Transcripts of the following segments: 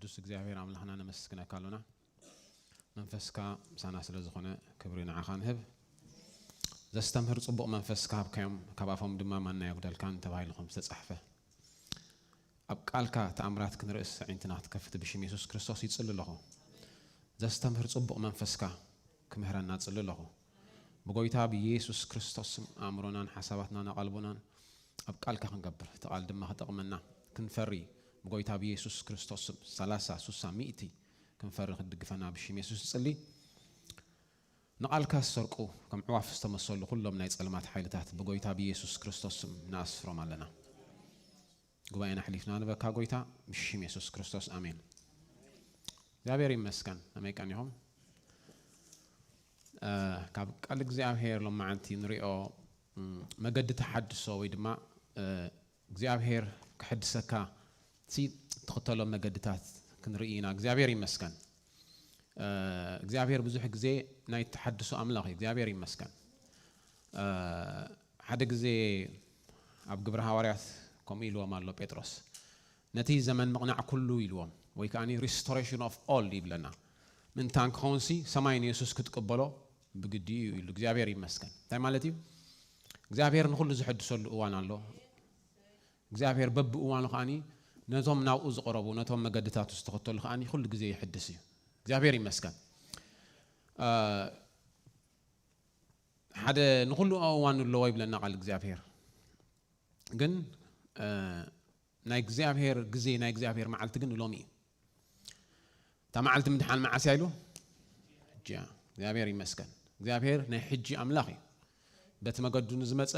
ቅዱስ እግዚኣብሔር ኣምላኽና ነመስግነካ ኣሎና። መንፈስካ ምሳና ስለ ዝኾነ ክብሪ ንዓኻ ንህብ። ዘስተምህር ጽቡቕ መንፈስ ክሃብካዮም፣ ካብ ኣፎም ድማ ማና የጉደልካን ተባሂሉ ከም ዝተጻሕፈ፣ ኣብ ቃልካ ተኣምራት ክንርእስ ኣዒንትና ክትከፍት ብሽም የሱስ ክርስቶስ ይጽሊ ኣለኹ። ዘስተምህር ጽቡቕ መንፈስካ ክምህረና ጽሊ ኣለኹ። ብጎይታ ብየሱስ ክርስቶስ ስም ኣእምሮናን ሓሳባትናን ኣቓልቦናን ኣብ ቃልካ ክንገብር፣ እቲ ቃል ድማ ክጠቕመና ክንፈሪ፣ ብጎይታ ብየሱስ ክርስቶስ ስም ሰላሳ፣ ሱሳ፣ ሚእቲ ክንፈሪ ክትድግፈና ብሽም የሱስ እጽሊ። ንቓልካ ዝሰርቁ ከም ዕዋፍ ዝተመሰሉ ኩሎም ናይ ጸልማት ሓይልታት ብጎይታ ብየሱስ ክርስቶስ ስም ንኣስሮም ኣለና። ጉባኤና ኣሕሊፍና ንበካ ጎይታ ብሽም የሱስ ክርስቶስ ኣሜን። እግዚኣብሔር ይመስገን። ከመይ ቀኒኹም? እ፣ ካብ ቃል እግዚኣብሔር ሎማዓንቲ ንሪኦ፣ እም፣ መገዲ ተሓድሶ ወይ ድማ፣ እ፣ እግዚኣብሔር ክሕድሰካ እቲ ትኽተሎ መገድታት ክንርኢ ኢና። እግዚኣብሔር ይመስገን። እ፣ እግዚኣብሔር ብዙሕ ግዜ ናይ ተሓድሶ ኣምላኽ እዩ። እግዚኣብሔር ይመስገን። እ፣ ሓደ ግዜ ኣብ ግብረ ሃዋርያት ከምኡ ኢልዎም ኣሎ ጴጥሮስ። ነቲ ዘመን ምቕናዕ ኩሉ ኢልዎም፣ ወይ ከኣ restoration of all ይብለና። ምንታን ክኸውንሲ ሰማይ ንየሱስ ክትቅበሎ ብግዲ እዩ ኢሉ። እግዚኣብሔር ይመስገን። እንታይ ማለት እዩ? እግዚኣብሔር ንኹሉ ዝሕድሰሉ እዋን ኣሎ። እግዚኣብሔር በብእዋኑ ከኣኒ ነቶም ናብኡ ዝቐረቡ፣ ነቶም መገድታቱ ዝተኸተሉ ከኣኒ ኩሉ ግዜ ይሕድስ እዩ። እግዚኣብሔር ይመስገን። እ፣ ሓደ ንኹሉ እዋኑ ኣለዎ ይብለና ቃል እግዚኣብሔር። ግን፣ እ፣ ናይ እግዚኣብሔር ግዜ፣ ናይ እግዚኣብሔር መዓልቲ ግን ሎሚ እዩ። እታ መዓልቲ ምድሓን መዓስ እያ ኢሉ? ሕጂ እያ። እግዚኣብሔር ይመስገን። እግዚኣብሔር ናይ ሕጂ ኣምላኽ እዩ። በቲ መገዱ ንዝመጸ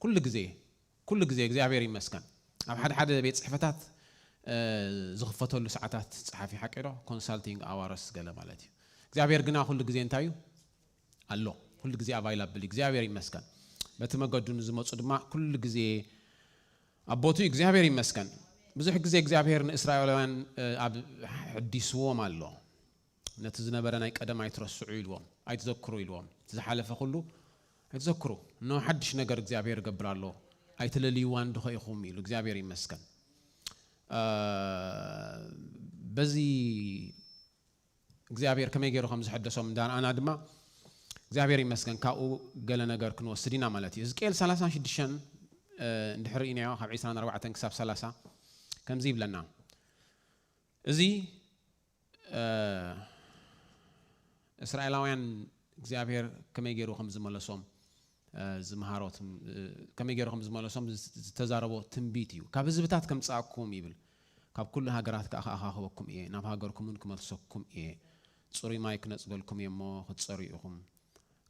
ኩሉ ግዜ፣ ኩሉ ግዜ እግዚኣብሔር ይመስገን። ኣብ ሓደ ሓደ ቤት ጽሕፈታት፣ እ፣ ዝኽፈተሉ ሰዓታት ጸሓፊ ሓቂ ዶ? ኮንሳልቲንግ ኣዋርስ ገለ ማለት እዩ። እግዚኣብሔር ግና ኩሉ ግዜ እንታይ እዩ? ኣሎ። ኩሉ ግዜ ኣቫይላብል እዩ። እግዚኣብሔር ይመስገን። በቲ መገዱ ንዝመጹ ድማ ኩሉ ግዜ ኣብ ቦትኡ እዩ። እግዚኣብሔር ይመስገን። ብዙሕ ግዜ እግዚኣብሔር ንእስራኤላውያን፣ እ፣ ኣብ ሕዲስዎም ኣሎ። ነቲ ዝነበረ ናይ ቀደም ኣይትረስዑ ኢልዎም፣ ኣይትዘክሩ ኢልዎም። እቲ ዝሓለፈ ኩሉ ኣይትዘክሩ። እነሆ ሓድሽ ነገር እግዚኣብሔር ይገብር ኣሎ። ኣይትለልይዋን ዶ ኢኹም ኢሉ። እግዚኣብሔር ይመስገን። እ፣ በዚ እግዚኣብሔር ከመይ ገይሩ ከም ዝሐደሶም እንዳርኣና ድማ እግዚኣብሔር ይመስገን ካብኡ ገለ ነገር ክንወስድ ኢና ማለት እዩ። ሕዝቅኤል ሰላሳን ሽዱሽተን፣ እ፣ እንድሕር ርኢናዮ ካብ ዕስራን ኣርባዕተን ክሳብ ሰላሳ ከምዚ ይብለና። እዚ፣ እ፣ እስራኤላውያን እግዚኣብሔር ከመይ ገይሩ ከም ዝመለሶም፣ እ፣ ዝመሃሮ ትም-፣ እ፣ ከመይ ገይሩ ከም ዝመለሶም ዝ-፣ ዝተዛረቦ ትንቢት እዩ። ካብ ህዝብታት ከምጽኣኩም ይብል፣ ካብ ኩሉ ሃገራት ከኣ ክኣኻኽበኩም እየ፣ ናብ ሃገርኩምን ክመልሰኩም እየ። ጽሩይ ማይ ክነጽገልኩም እየ እሞ ክትጸርዩ ኢኹም።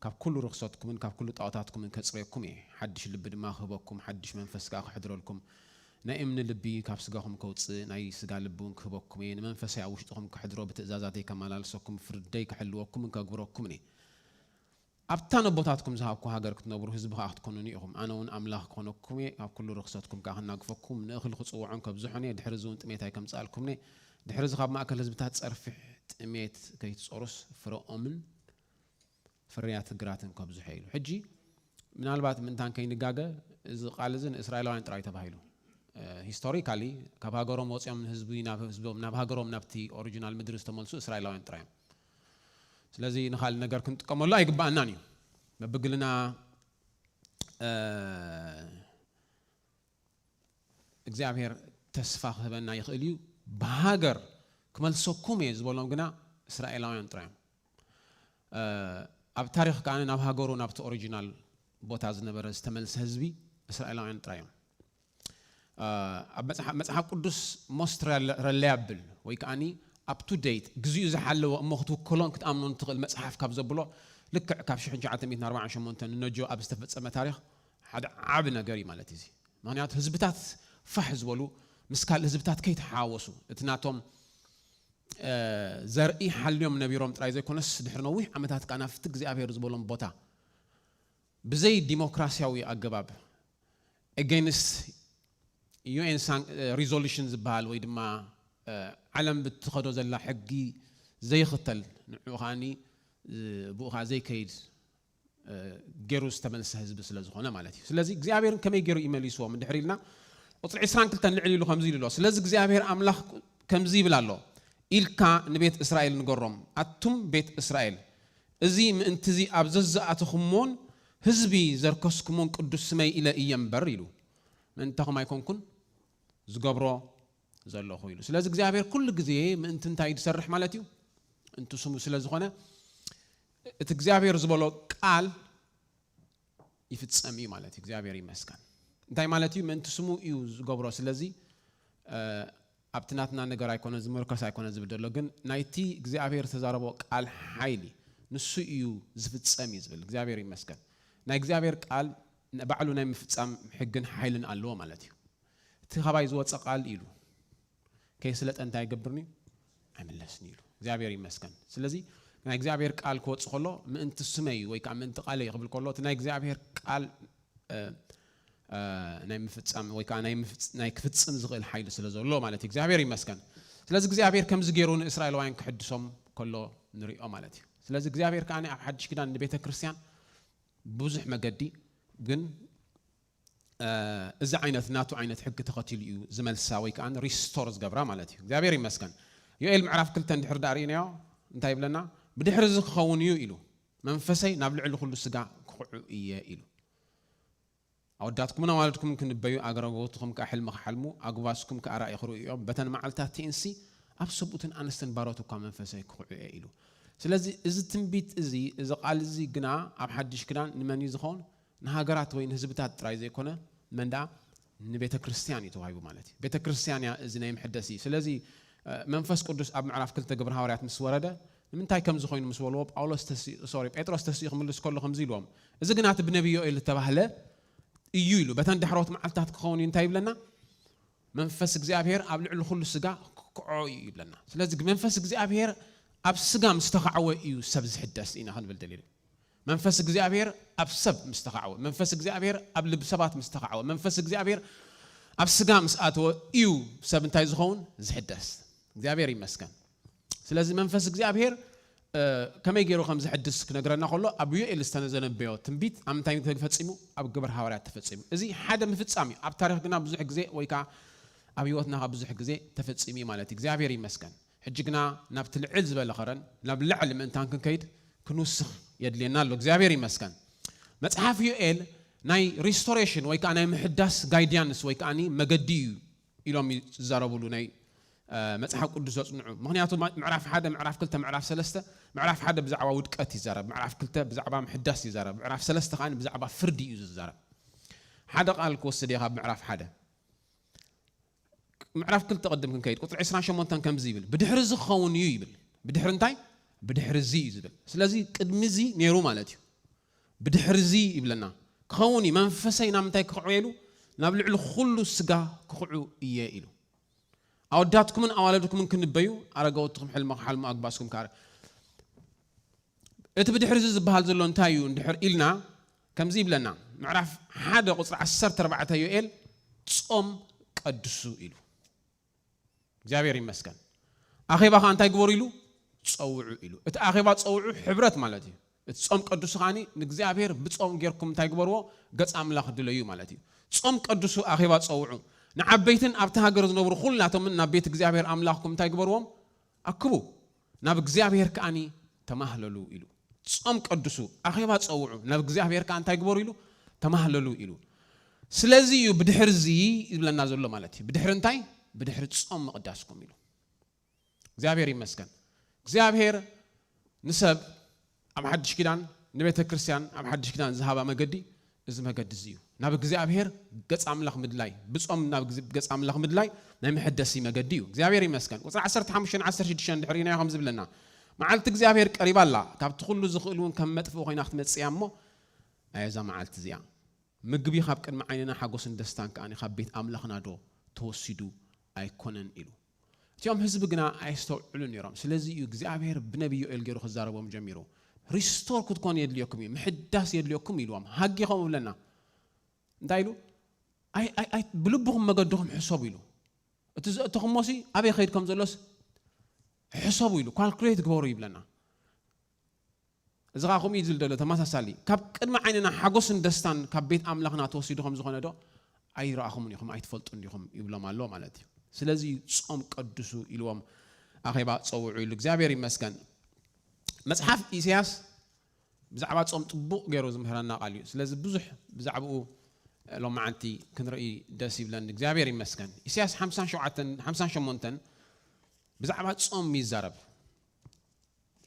ካብ ኩሉ ርኽሰትኩምን ካብ ኩሉ ጣዖታትኩምን ከጽርየኩም እየ። ሓድሽ ልቢ ድማ ክህበኩም፣ ሓድሽ መንፈስ ከኣ ከሕድረልኩም። ናይ እምኒ ልቢ ካብ ስጋኹም ከውጽእ፣ ናይ ስጋ ልቢ እውን ክህበኩም እየ። ንመንፈሰይ ኣብ ውሽጥኹም ከሕድሮ፣ ብትእዛዛተይ ከመላልሰኩም፣ ፍርደይ ክሕልወኩምን ከግብረኩምን እየ። ኣብታ ነቦታትኩም ዝሃብኩ ሃገር ክትነብሩ፣ ህዝቢ ከኣ ክትኮኑኒ ኢኹም። ኣነ እውን ኣምላኽ ክኾነኩም እየ፣ ካብ ኩሉ ርኽሰትኩም ከኣ ክናግፈኩም፣ ንእኽሊ ክጽውዖን ከብዝሖን እየ። ድሕሪ እዚ እውን ጥሜት ኣይከምጽኣልኩምን እየ። ድሕሪ እዚ ካብ ማእከል ህዝብታት ጸርፊሕ ጥሜት ከይትጾሩስ፣ ፍረኦምን ፍርያት ግራትን ከብዝሖ ኢሉ። ሕጂ ምናልባት ምንታን ከይንጋገ፣ እዚ ቃል እዚ ንእስራኤላውያን ጥራይ ተባሂሉ። እ፣ ሂስቶሪካሊ ካብ ሃገሮም ወጺኦም ንህዝቢ ናብ ህዝቦም፣ ናብ ሃገሮም፣ ናብቲ ኦሪጂናል ምድሪ ዝተመልሱ እስራኤላውያን ጥራይ እዮም። ስለዚ ንኻልእ ነገር ክንጥቀመሉ ኣይግባኣናን እዩ። በብግልና፣ እ፣ እግዚኣብሔር ተስፋ ክህበና ይኽእል እዩ። ብሃገር ክመልሰኩም እየ ዝበሎም ግና እስራኤላውያን ጥራይ እዮም። እ፣ ኣብ ታሪኽ ከኣ ናብ ሃገሩ፣ ናብቲ ኦሪጂናል ቦታ ዝነበረ ዝተመልሰ ህዝቢ እስራኤላውያን ጥራይ እዮም። እ፣ ኣብ መጽሓ-፣ መጽሓፍ ቅዱስ ሞስት ረለ-፣ ረለያብል ወይ ከኣኒ ኣፕ ቱ ዴት፣ ግዜኡ ዝሓለወ እሞ ክትውከሎን ክትኣምኖን ትኽእል መጽሓፍ ካብ ዘብሎ፣ ልክዕ ካብ ሽሕን ትሽዓተ ሚእትን ኣርባዓን ሸሞንተን ንነጆ ኣብ ዝተፈጸመ ታሪኽ ሓደ ዓቢ ነገር እዩ ማለት እዩ እዚ። ምኽንያቱ ህዝብታት ፋሕ ዝበሉ፣ ምስ ካልእ ህዝብታት ከይተሓዋወሱ፣ እቲ ናቶም፣ እ፣ ዘርኢ ሓልዮም ነቢሮም ጥራይ ዘይኮነስ፣ ድሕሪ ነዊሕ ዓመታት ከኣ ናብቲ እግዚኣብሔር ዝበሎም ቦታ ብዘይ ዲሞክራሲያዊ ኣገባብ፣ ኤጌንስት ዩ ኤን ሳን-፣ እ፣ ሪዞሉሽን ዝበሃል ወይ ድማ፣ እ፣ ዓለም ብትኸዶ ዘላ ሕጊ ዘይኽተል፣ ንዕኡ ከኣኒ፣ እ፣ ብኡ ከኣ ዘይከይድ፣ እ፣ ገይሩ ዝተመልሰ ህዝቢ ስለ ዝኾነ ማለት እዩ። ስለዚ እግዚኣብሔር ከመይ ገይሩ ይመሊስዎም እንድሕር ኢልና፣ ቁጽሪ ዕስራን ክልተን ልዕል ኢሉ ከምዚ ኢሉ ኣሎ። ስለዚ እግዚኣብሔር ኣምላኽ ከምዚ ይብል ኣሎ፣ ኢልካ ንቤት እስራኤል ንገሮም፣ ኣቱም ቤት እስራኤል፣ እዚ ምእንቲ እዚ ኣብ ዘዝኣተኹምዎን ህዝቢ ዘርከስኩምዎን ቅዱስ ስመይ ኢለ እየ እምበር ኢሉ። ምእንታኹም ኣይኮንኩን ዝገብሮ ዘለኹ ኢሉ። ስለዚ እግዚኣብሔር ኩሉ ግዜ ምእንቲ እንታይ ዝሰርሕ ማለት እዩ? ምእንቲ ስሙ ስለ ዝኾነ እቲ እግዚኣብሔር ዝበሎ ቃል ይፍጸም እዩ ማለት እዩ። እግዚኣብሔር ይመስገን። እንታይ ማለት እዩ? ምእንቲ ስሙ እዩ ዝገብሮ። ስለዚ ኣብቲ ናትና ነገር ኣይኮነ ዝምርከስ ኣይኮነ ዝብል ዘሎ፣ ግን ናይቲ እግዚኣብሔር ዝተዛረቦ ቃል ሓይሊ ንሱ እዩ ዝፍጸም እዩ ዝብል። እግዚኣብሔር ይመስገን። ናይ እግዚኣብሔር ቃል ባዕሉ ናይ ምፍጻም ሕግን ሓይልን ኣለዎ ማለት እዩ። እቲ ካባይ ዝወጸ ቃል ኢሉ ከይስለጠ እንታይ ይገብርኒ? ኣይምለስኒ ኢሉ። እግዚኣብሔር ይመስገን። ስለዚ ናይ እግዚኣብሔር ቃል ክወጽእ ከሎ ምእንቲ ስመይ ወይ ከዓ ምእንቲ ቃለይ ክብል ከሎ እቲ ናይ እግዚኣብሔር ቃል እ፣ እ፣ ናይ ምፍጻም ወይ ከዓ ናይ ምፍጽ-፣ ናይ ክፍጽም ዝኽእል ሓይሊ ስለ ዘሎ ማለት እዩ። እግዚኣብሔር ይመስገን። ስለዚ እግዚኣብሔር ከምዚ ገይሩ ንእስራኤላውያን ክሕድሶም ከሎ ንሪኦ ማለት እዩ። ስለዚ እግዚኣብሔር ከዓ ኣብ ሓድሽ ኪዳን ንቤተ ክርስቲያን ብዙሕ መገዲ ግን እ፣ እዚ ዓይነት ናቱ ዓይነት ሕጊ ተኸቲሉ እዩ ዝመልሳ ወይ ከዓ ሪስቶር ዝገብራ ማለት እዩ። እግዚኣብሔር ይመስገን። ዮኤል ምዕራፍ ክልተ እንድሕር ዳኣ ርኢናዮ እንታይ ይብለና? ብድሕሪ እዚ ክኸውን እዩ ኢሉ፣ መንፈሰይ ናብ ልዕሊ ኩሉ ስጋ ክኽዑ እየ ኢሉ። ኣወዳትኩምን ኣዋልድኩምን ክንበዩ፣ ኣገረጎትኩም ከዓ ሕልሚ ክሓልሙ፣ ኣጉባዝኩም ከዓ ራእይ ክርእዩ እዮም። በተን መዓልታት እቲእንሲ ኣብ ሰብኡትን ኣንስትን ባሮት እኳ መንፈሰይ ክኽዑ እየ ኢሉ። ስለዚ እዚ ትንቢት እዚ፣ እዚ ቃል እዚ ግና ኣብ ሓድሽ ክዳን ንመን እዩ ዝኸውን? ንሃገራት ወይ ንህዝብታት ጥራይ ዘይኮነ፣ መን ደኣ? ንቤተ ክርስቲያን እዩ ተዋሂቡ ማለት እዩ። ቤተ ክርስቲያን እያ እዚ ናይ ምሕደሲ። ስለዚ እ፣ መንፈስ ቅዱስ ኣብ ምዕራፍ ክልተ ግብሪ ሃዋርያት ምስ ወረደ ንምንታይ ከምዚ ኮይኑ ምስ በልዎ፣ ጳውሎስ ተሲ-፣ ሶሪ፣ ጴጥሮስ ተሲኡ ክምልስ ከሎ ከምዚ ኢልዎም፣ እዚ ግና እቲ ብነቢ ዮኤል ዝተባህለ እዩ ኢሉ። በተን ዳሕሮት መዓልትታት ክኸውን እዩ እንታይ ይብለና? መንፈስ እግዚኣብሔር ኣብ ልዕሊ ኩሉ ስጋ ክክዖ እዩ ይብለና። ስለዚ መንፈስ እግዚኣብሔር ኣብ ስጋ ምስ ተኻዕወ እዩ ሰብ ዝሕደስ ኢና ክንብል ደሊሉ። መንፈስ እግዚኣብሔር ኣብ ሰብ ምስ ተኻዕወ፣ መንፈስ እግዚኣብሔር ኣብ ልብ ሰባት ምስ ተኻዕወ፣ መንፈስ እግዚኣብሔር ኣብ ስጋ ምስ ኣተወ እዩ ሰብ እንታይ ዝኸውን? ዝሕደስ። እግዚኣብሔር ይመስገን። ስለዚ መንፈስ እግዚኣብሔር እ፣ ከመይ ገይሩ ከም ዝሕድስ ክነግረና ከሎ ኣብ ዮኤል ዝተዘነበዮ ትንቢት ኣብ ምንታይ ተፈጺሙ? ኣብ ግብሪ ሃዋርያት ተፈጺሙ። እዚ ሓደ ምፍጻም እዩ። ኣብ ታሪኽ ግና ብዙሕ ግዜ ወይ ከዓ ኣብ ህይወትና ከዓ ብዙሕ ግዜ ተፈጺሙ እዩ ማለት እዩ። እግዚኣብሔር ይመስገን። ሕጂ ግና ናብቲ ልዕል ዝበለ ኸረን ናብ ላዕሊ ምእንታን ክንከይድ ክንውስኽ የድልየና ኣሎ። እግዚኣብሔር ይመስገን። መጽሓፍ ዮኤል ናይ ሪስቶሬሽን ወይ ከዓ ናይ ምሕዳስ ጋይድያንስ ወይ ከዓ መገዲ እዩ ኢሎም ይዛረብሉ ናይ እ፣ መጽሓፍ ቅዱስ ዘጽንዑ። ምኽንያቱ ማ-፣ ምዕራፍ ሓደ፣ ምዕራፍ ክልተ፣ ምዕራፍ ሰለስተ፣ ምዕራፍ ሓደ ብዛዕባ ውድቀት ይዛረብ፣ ምዕራፍ ክልተ ብዛዕባ ምሕዳስ ይዛረብ፣ ምዕራፍ ሰለስተ ከዓ ብዛዕባ ፍርዲ እዩ ዝዛረብ። ሓደ ቃል ክወስድ እየ ካብ ምዕራፍ ሓደ። ምዕራፍ ክልተ ቅድም ክንከይድ፣ ቁጽሪ ዕስራን ሸሞንተን ከምዚ ይብል፣ "ብድሕሪ እዚ ክኸውን እዩ" ይብል። ብድሕሪ እንታይ? ብድሕሪ እዚ እዩ ዝብል። ስለዚ ቅድሚ እዚ ነይሩ ማለት እዩ። ብድሕሪ እዚ ይብለና፣ "ክኸውን እዩ፣ መንፈሰይ ናብ ምንታይ ክኽዕው እየ?" ኢሉ፣ "ናብ ልዕሊ ኩሉ ስጋ ክኽዑ እየ" ኢሉ። "ኣወዳትኩምን ኣዋልድኩምን ክንበዩ፣ ኣረጋውትኩም ሕልሚ ክሓልሙ፣ ኣግባዝኩም ከኣ" ር-፣ እቲ ብድሕሪ እዚ ዝበሃል ዘሎ እንታይ እዩ እንድሕር ኢልና፣ ከምዚ ይብለና፣ ምዕራፍ ሓደ ቁጽሪ ዓሰርተ ኣርባዕተ ዮኤል፣ "ጾም ቀድሱ" ኢሉ። እግዚኣብሔር ይመስገን። ኣኼባ ኸዓ እንታይ ግበሩ ኢሉ? ጸውዑ ኢሉ። እቲ ኣኼባ ጸውዑ ሕብረት ማለት እዩ። እቲ ጾም ቀድሱ ኸዓኒ ንእግዚኣብሔር ብጾም ጌርኩም እንታይ ግበርዎ? ገጽ ኣምላኽ ድለዩ ማለት እዩ። ጾም ቀድሱ ኣኼባ ጸውዑ። ንዓበይትን ኣብቲ ሃገር ዝነብሩ ኹላቶምን ናብ ቤት እግዚኣብሔር ኣምላኽኩም እንታይ ግበርዎም? ኣክቡ። ናብ እግዚኣብሔር ከዓኒ ተማህለሉ ኢሉ። ጾም ቀድሱ፣ ኣኼባ ጸውዑ፣ ናብ እግዚኣብሔር ከኣ እንታይ ግበሩ ኢሉ? ተማህለሉ ኢሉ። ስለዚ እዩ ብድሕሪ እዚ ይብለና ዘሎ ማለት እዩ። ብድሕሪ እንታይ? ብድሕሪ ጾም ምቕዳስኩም ኢሉ። እግዚኣብሔር ይመስገን። እግዚኣብሔር ንሰብ ኣብ ሓድሽ ኪዳን፣ ንቤተ ክርስቲያን ኣብ ሓድሽ ኪዳን ዝሃባ መገዲ፣ እዚ መገዲ እዚ እዩ። ናብ እግዚኣብሔር ገጽ ኣምላኽ ምድላይ፣ ብጾም ናብ ግዝ-፣ ገጽ ኣምላኽ ምድላይ ናይ መሐደሲ መገዲ እዩ። እግዚኣብሔር ይመስገን። ቁጽሪ ዓሰርተ ሓሙሽተን ዓሰርተ ሽዱሽተን ድሕሪ ኢናዮ ከም ዝብለና፣ "መዓልቲ እግዚኣብሔር ቀሪባ ኣላ፣ ካብቲ ኩሉ ዝኽእል እውን ከም መጥፍኢ ኮይና ክትመጽእ እያ እሞ፣ ኣየ እዛ መዓልቲ እዚኣ! ምግቢ ካብ ቅድሚ ዓይንና ሓጎስን ደስታን ከኣ ካብ ቤት ኣምላኽና ዶ ተወሲዱ ኣይኮነን?" ኢሉ። እቲኦም ህዝቢ ግና ኣየስተውዕሉን ነይሮም። ስለዚ እዩ እግዚኣብሔር ብነቢ ዮኤል ገይሩ ክዛረቦም ጀሚሩ። "ሪስቶር ክትኮኑ የድልየኩም እዩ፣ ምሕዳስ የድልየኩም" ኢልዎም። ሃጊ ከምኡ ብለና። እንታይ ኢሉ? ኣይ-፣ ኣይ-፣ ኣይ-፣ ብልብኹም መገድኹም ሕሰቡ ኢሉ። እቲ ዘእተኹሞሲ ኣበይ ከይድ ከም ዘሎስ ሕሰቡ ኢሉ፣ ካልኩሌት ግበሩ ይብለና። እዚ ኸዓ ከምኡ እዩ ዝብል ዘሎ ተመሳሳሊ። "ካብ ቅድሚ ዓይንና ሓጎስን ደስታን ካብ ቤት ኣምላኽና ተወሲዱ ከም ዝኾነ ዶ ኣይረኣኹምን ኢኹም፣ ኣይትፈልጡን ዲኹም?" ይብሎም ኣሎ ማለት እዩ። ስለዚ ጾም ቀድሱ ኢልዎም ኣኼባ ጸውዑ ኢሉ እግዚኣብሔር ይመስገን። መጽሓፍ ኢሳያስ ብዛዕባ ጾም ጥቡቕ ገይሩ ዝምህረና ቃል እዩ። ስለዚ ብዙሕ ብዛዕባኡ ሎማዓንቲ ክንርኢ ደስ ይብለኒ። እግዚኣብሔር ይመስገን። ኢሳያስ ሓምሳን ሸውዓተን ሓምሳን ሸሞንተን ብዛዕባ ጾም ይዛረብ።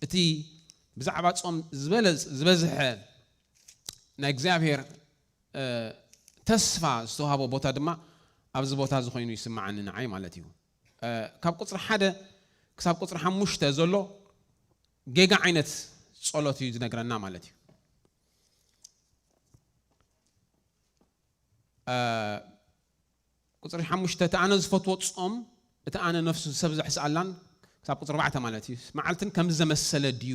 እቲ ብዛዕባ ጾም ዝበለ ዝበዝሐ ናይ እግዚኣብሔር ተስፋ ዝተዋሃቦ ቦታ ድማ ኣብዚ ቦታ እዚ ኮይኑ ይስምዓኒ ንዓይ ማለት እዩ። ካብ ቁፅሪ ሓደ ክሳብ ቁፅሪ ሓሙሽተ ዘሎ ጌጋ ዓይነት ጸሎት እዩ ዝነግረና ማለት እዩ። ቁፅሪ ሓሙሽተ እቲ ኣነ ዝፈትዎ ጾም እቲ ኣነ ነፍሱ ሰብ ዘሕስኣላን ክሳብ ቁፅሪ ኣርባዕተ ማለት እዩ። መዓልትን ከም ዘመሰለ ድዩ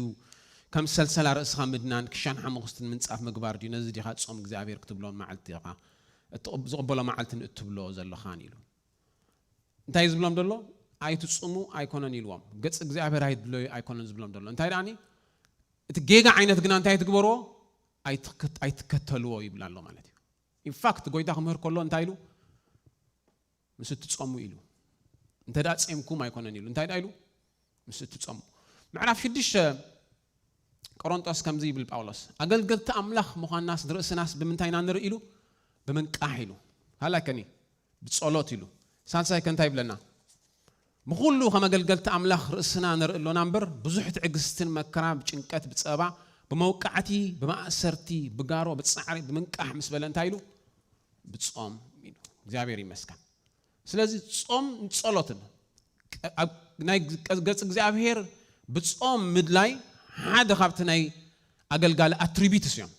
ከም ሰልሰላ ርእስኻ ምድናን ክሻን ሓሙኽስትን ምንጻፍ ምግባር ድዩ ነዚ ዲኻ ጾም እግዚኣብሔር ክትብሎን መዓልቲ ዲኻ ዝቕበሎ መዓልትን እትብሎ ዘለኻን ኢሉ። እንታይ ዝብሎም ዘሎ? ኣይትጽሙ ኣይኮነን ኢልዎም። ገጽ እግዚኣብሔር ኣይድለዩ ኣይኮነን ዝብሎም ዘሎ። እንታይ ደኣኒ እቲ ጌጋ ዓይነት ግና እንታይ ትግበርዎ? ኣይትከተልዎ ይብል ኣሎ ማለት እዩ። ኢንፋክት ጎይታ ክምህር ከሎ እንታይ ኢሉ? ምስ እትጸሙ ኢሉ። እንተ ደኣ ጼምኩም ኣይኮነን ኢሉ እንታይ ደኣ ኢሉ? ምስ እትጸሙ። ምዕራፍ ሽዱሽተ ቆሮንጦስ ከምዚ ይብል ጳውሎስ፣ ኣገልገልቲ ኣምላኽ ምዃንናስ ንርእስናስ ብምንታይ ኢና ንርኢ ኢሉ? ብምንቃሕ ኢሉ። ካልኣይ ከኒ ብጸሎት ኢሉ። ሳልሳይ ከ እንታይ ይብለና? ብኹሉ ከም ኣገልገልቲ ኣምላኽ ርእስና ንርኢ ኣሎና እምበር ብዙሕ ትዕግስትን መከራ ብጭንቀት ብጸባ ብመውቃዕቲ ብማእሰርቲ ብጋሮ ብጻዕሪ ብምንቃሕ ምስ በለ እንታይ ኢሉ? ብጾም ኢሉ። እግዚኣብሔር ይመስገን። ስለዚ ጾም ጸሎትን ናይ ገጽ እግዚኣብሔር ብጾም ምድላይ ሓደ ካብቲ ናይ ኣገልጋሊ ኣትሪቢትስ እዮም።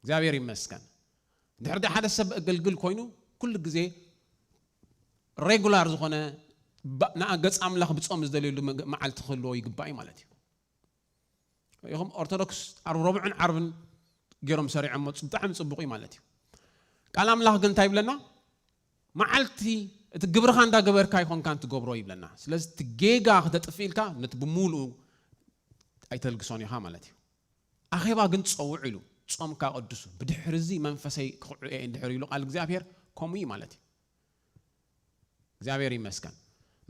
እግዚኣብሔር ይመስገን። ድሕሪ ሓደ ሰብ ኣገልግል ኮይኑ ኩሉ ግዜ ሬጉላር ዝኾነ ንኣ ገጽ ኣምላኽ ብጾም ዝደልየሉ መዓልቲ ክህልዎ ይግባእ እዩ ማለት እዩ። ኢኹም ኦርቶዶክስ ኣብ ረብዕን ዓርብን ገይሮም ሰሪዖሞ ብጣዕሚ ጽቡቕ እዩ ማለት እዩ። ቃል ኣምላኽ ግን እንታይ ይብለና? መዓልቲ እቲ ግብርኻ እንዳገበርካ ኣይኮንካን ትገብሮ ይብለና። ስለዚ እቲ ጌጋ ክተጥፍእ ኢልካ ነቲ ብምሉኡ ኣይተልግሶን ኢኻ ማለት እዩ። ኣኼባ ግን ጸውዑ ኢሉ ጾምካ ቅዱሱ ብድሕሪ እዚ መንፈሰይ ክኽዑ እየ እንድሕር ኢሉ ቃል እግዚኣብሔር ከምኡ እዩ ማለት እዩ። እግዚኣብሔር ይመስገን።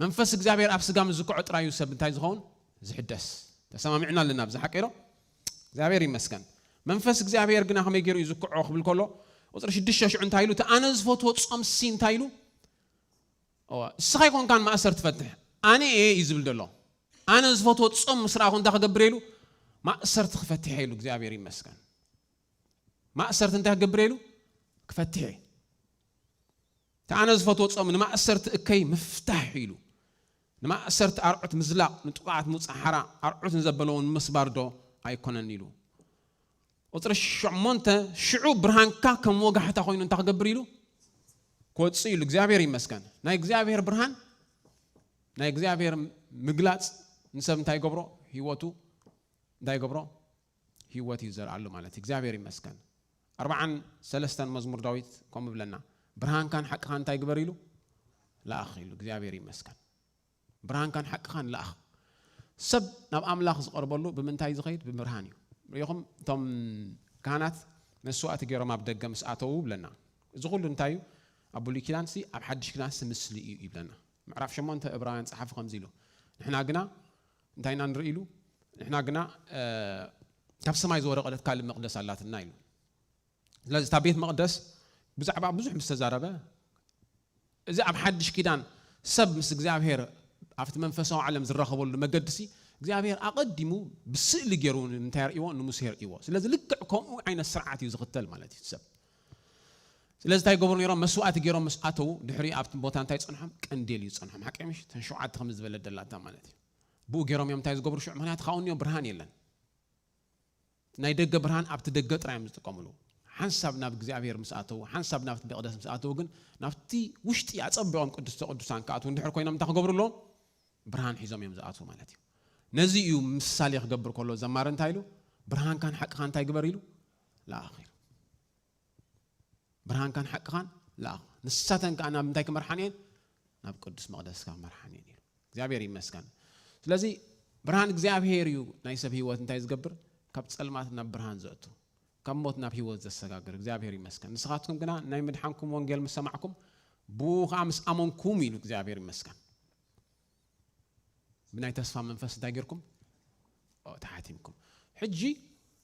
መንፈስ እግዚኣብሔር ኣብ ስጋ ምስ ዝክዖ ጥራይ እዩ ሰብ እንታይ ዝኸውን? ዝሕደስ። ተሰማሚዕና ኣለና ኣብዚ ሓቂ ዶ? እግዚኣብሔር ይመስገን። መንፈስ እግዚኣብሔር ግና ከመይ ገይሩ እዩ ዝክዖ ክብል ከሎ ቁፅሪ ሽዱሽተ ሽዑ እንታይ ኢሉ? እቲ ኣነ ዝፈትዎ ጾም ሲ እንታይ ኢሉ? እዋ፣ እስኻ ኣይኮንካን ማእሰር ትፈትሕ ኣነ እየ እዩ ዝብል ዘሎ። ኣነ ዝፈትዎ ጾም ምስ ረኣኹ እንታይ ክገብር ኢሉ? ማእሰርቲ ክፈትሕ ኢሉ። እግዚኣብሔር ይመስገን። ማእሰርቲ እንታይ ክገብር ኢሉ? ክፈትሕ። እቲ ኣነ ዝፈትዎ ጾም ንማእሰርቲ እከይ ምፍታሕ ኢሉ። ንማእሰርቲ ኣርዑት ምዝላቕ፣ ንጥቑዓት ምውጻእ ሓራ፣ ኣርዑት ንዘበለውን ምስባር ዶ ኣይኮነን ኢሉ። ቁፅሪ ሸሞንተ ሽዑ ብርሃንካ ከም ወጋሕታ ኮይኑ እንታይ ክገብር ኢሉ? ክወፅእ ኢሉ። እግዚኣብሔር ይመስገን። ናይ እግዚኣብሔር ብርሃን ናይ እግዚኣብሔር ምግላፅ ንሰብ እንታይ ይገብሮ? ህይወቱ እንታይ ይገብሮ? ህይወት እዩ ዘርኣሉ ማለት እዩ። እግዚኣብሔር ይመስገን። ኣርባዓን ሰለስተን መዝሙር ዳዊት ከምኡ ብለና፣ ብርሃንካን ሓቅኻን እንታይ ግበር ኢሉ? ለኣኽ ኢሉ። እግዚኣብሔር ይመስገን። ብርሃንካን ሓቅኻን ለኣኽ። ሰብ ናብ ኣምላኽ ዝቐርበሉ ብምንታይ ዝኸይድ? ብብርሃን እዩ። ርኢኹም እቶም ካህናት መስዋእቲ ገይሮም ኣብ ደገ ምስ ኣተዉ ብለና፣ እዚ ኩሉ እንታይ እዩ? ኣብ ብሉይ ኪዳንሲ ኣብ ሓድሽ ኪዳንሲ ምስሊ እዩ ይብለና። ምዕራፍ ሸሞንተ ዕብራውያን ጸሓፊ ከምዚ ኢሉ፣ ንሕና ግና እንታይ ኢና ንርኢ ኢሉ? ንሕና ግና ካብ ሰማይ ዝወረቐለት ካልእ መቕደስ ኣላትና ኢሉ። ስለዚ እታ ቤት መቕደስ ብዛዕባ ብዙሕ ምስ ተዛረበ፣ እዚ ኣብ ሓድሽ ኪዳን ሰብ ምስ እግዚኣብሔር ኣብቲ መንፈሳዊ ዓለም ዝራኸበሉ መገድሲ እግዚኣብሔር ኣቐዲሙ ብስእሊ ገይሩ እንታይ የርእይዎ? ንሙሴ የርእይዎ። ስለዚ ልክዕ ከምኡ ዓይነት ስርዓት እዩ ዝኽተል ማለት እዩ ሰብ። ስለዚ እንታይ ይገብሩ ነይሮም? መስዋእቲ ገይሮም ምስ ኣተዉ ድሕሪ ኣብቲ ቦታ እንታይ ይጸንሖም? ቀንዴል እዩ ዝጸንሖም። ሓቂ ምሽ? እተን ሸውዓተ ከም ዝበለ ደላታ ማለት እዩ። ብኡ ገይሮም እዮም እንታይ ዝገብሩ ሽዑ? ምኽንያቱ ካብኡ እኒኦ ብርሃን የለን። ናይ ደገ ብርሃን ኣብቲ ደገ ጥራይ እዮም ዝጥቀምሉ። ሓንሳብ ናብ እግዚኣብሔር ምስ ኣተዉ፣ ሓንሳብ ናብቲ መቕደስ ምስ ኣተዉ ግን ናብቲ ውሽጢ ኣጸቢቖም ቅድስተ ቅዱሳን ክኣትዉ እንድሕር ኮይኖም እንታይ ክገብሩ ኣለዎም? ብርሃን ሒዞም እዮም ዝኣትዉ ማለት እዩ። ነዚ እዩ ምሳሌ ክገብር ከሎ ዘማሪ እንታይ ኢሉ? ብርሃንካን ሓቅኻ እንታይ ግበር ኢሉ? ለኣኽ ኢሉ። ብርሃንካን ሓቅኻን ለኣኽ። ንሳተን ከኣ ናብ እንታይ ክመርሓን እየን? ናብ ቅዱስ መቕደስካ ክመርሓን እየን ኢሉ። እግዚኣብሔር ይመስገን። ስለዚ ብርሃን እግዚኣብሔር እዩ ናይ ሰብ ህይወት እንታይ ዝገብር? ካብ ጸልማት ናብ ብርሃን ዘእቱ፣ ካብ ሞት ናብ ህይወት ዘሰጋግር። እግዚኣብሔር ይመስገን። ንስኻትኩም ግና ናይ ምድሓንኩም ወንጌል ምስ ሰማዕኩም፣ ብኡ ኸዓ ምስ ኣመንኩም ኢሉ። እግዚኣብሔር ይመስገን። ብናይ ተስፋ መንፈስ እንታይ ጌርኩም? ኦ፣ ተሓቲምኩም። ሕጂ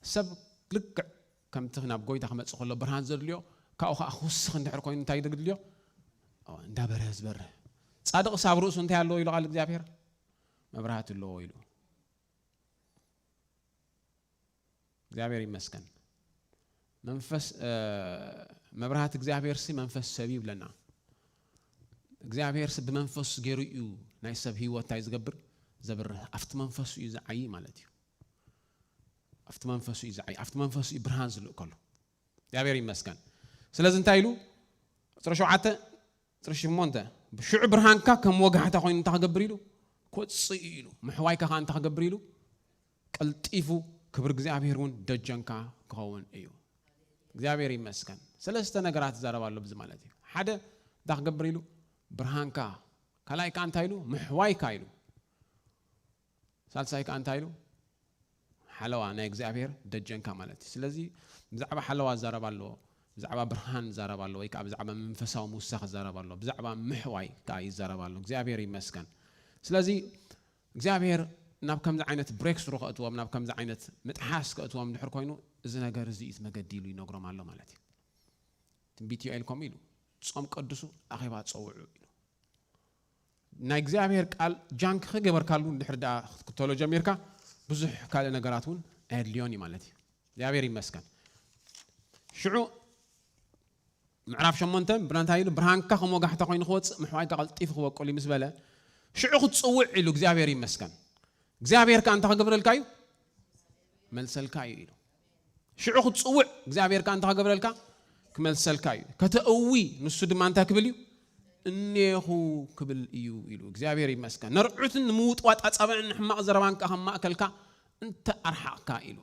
ሰብ ልክዕ ከምቲ ናብ ጎይታ ክመጽእ ከሎ ብርሃን ዘድልዮ፣ ካብኡ ኸዓ ክውስኽ እንድሕር ኮይኑ እንታይ ዘድልዮ? ኦ፣ እንዳበርሀ ዝበርህ። ጻድቕ ሳብ ርእሱ እንታይ ኣለዎ ኢሉ ቃል እግዚኣብሔር? መብራህቲ ኣለዎ ኢሉ። እግዚኣብሔር ይመስገን። መንፈስ፣ እ፣ መብራህቲ እግዚኣብሔር ሲ መንፈስ ሰብ እዩ ይብለና። እግዚኣብሔር ሲ ብመንፈሱ ገይሩ እዩ ናይ ሰብ ህይወት እንታይ ዝገብር? ዘብርህ። ኣብቲ መንፈሱ እዩ ዝዓይ ማለት እዩ። ኣብቲ መንፈሱ እዩ ዝዓይ። ኣብቲ መንፈሱ እዩ ብርሃን ዝልእከሉ። እግዚኣብሔር ይመስገን። ስለዚ እንታይ ኢሉ? ቁፅሪ ሸውዓተ፣ ቁፅሪ ሸሞንተ፣ "ብሽዑ ብርሃንካ ከም ወጋሕታ ኮይኑ እንታይ ክገብር?" ኢሉ፣ "ክወፅእ እዩ" ኢሉ። ምሕዋይካ ከዓ እንታይ ክገብር? ኢሉ፣ "ቀልጢፉ ክብሪ እግዚኣብሔር እውን ደጀንካ ክኸውን እዩ።" እግዚኣብሔር ይመስገን። ሰለስተ ነገራት ይዛረብ ኣሎ ብዚ ማለት እዩ። ሓደ፣ እንታይ ክገብር? ኢሉ፣ ብርሃንካ። ካልኣይ ከዓ እንታይ ኢሉ? ምሕዋይካ ኢሉ። ሳልሳይ ከዓ እንታይ ኢሉ? ሓለዋ ናይ እግዚኣብሔር ደጀንካ ማለት እዩ። ስለዚ ብዛዕባ ሓለዋ ዝዛረብ ኣሎ፣ ብዛዕባ ብርሃን ዝዛረብ ኣሎ፣ ወይ ከዓ ብዛዕባ መንፈሳዊ ምውሳኽ ዝዛረብ ኣሎ፣ ብዛዕባ ምሕዋይ ከዓ ይዛረብ ኣሎ። እግዚኣብሔር ይመስገን። ስለዚ እግዚኣብሔር ናብ ከምዚ ዓይነት ብሬክስሩ ከእትዎም፣ ናብ ከምዚ ዓይነት ምጥሓስ ከእትዎም ድሕር ኮይኑ፣ እዚ ነገር እዚ እዩ እቲ መገዲ ኢሉ ይነግሮም ኣሎ ማለት እዩ። ትንቢት ዮኤል ከምኡ ኢሉ፣ "ጾም ቀድሱ፣ ኣኼባ ጸውዑ" ኢሉ። ናይ እግዚኣብሔር ቃል ጃንክ ከገበርካሉ እንድሕር ደኣ ክትክተሎ ጀሚርካ፣ ብዙሕ ካልእ ነገራት እውን ኣየድልዮን እዩ ማለት እዩ። እግዚኣብሔር ይመስገን። ሽዑ ምዕራፍ ሸሞንተ ብናንታይ ኢሉ? "ብርሃንካ ከም ወጋሕታ ኮይኑ ክወፅእ፣ ምሕዋይካ ቀልጢፉ ክበቁል እዩ" ምስ በለ፣ ሽዑ ክትፅውዕ ኢሉ እግዚኣብሔር ይመስገን። እግዚኣብሔር ከኣ እንታይ ክገብረልካ እዩ? "መልሰልካ እዩ" ኢሉ። ሽዑ ክትፅውዕ እግዚኣብሔር ከኣ እንታይ ክገብረልካ? ክመልሰልካ እዩ። ከተእዊ ንሱ ድማ እንታይ ክብል እዩ? "እኔኹ" ክብል እዩ ኢሉ። እግዚኣብሔር ይመስገን። ነርዑትን ንምውጥዋጥ ኣጻብዕን ንሕማቕ ዘረባን ከኣ ከም ማእከልካ እንተ ኣርሓቕካ ኢሉ።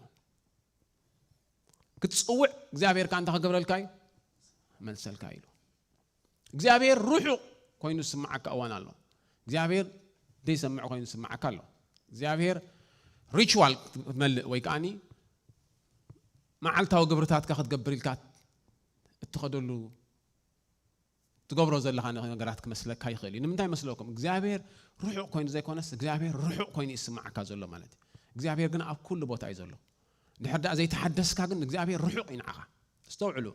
ክትፅውዕ እግዚኣብሔር ከኣ እንታይ ክገብረልካ እዩ? "መልሰልካ" ኢሉ። እግዚኣብሔር ርሑቕ ኮይኑ ዝስምዓካ እዋን ኣሎ። እግዚኣብሔር ዘይሰምዕ ኮይኑ ዝስምዓካ ኣሎ። እግዚኣብሔር ሪቹዋል ክትመልእ ወይ ከዓኒ መዓልታዊ ግብርታትካ ክትገብር ኢልካ እትኸደሉ፣ ትገብሮ ዘለኻ ነገራት ክመስለካ ይኽእል እዩ። ንምንታይ መስለኩም? እግዚኣብሔር ርሑቕ ኮይኑ ዘይኮነስ፣ እግዚኣብሔር ርሑቕ ኮይኑ ይስምዓካ ዘሎ ማለት እዩ። እግዚኣብሔር ግን ኣብ ኩሉ ቦታ እዩ ዘሎ። እንድሕር ደኣ ዘይተሓደስካ ግን እግዚኣብሔር ርሑቕ እዩ ንዓኻ። ኣስተውዕሉ።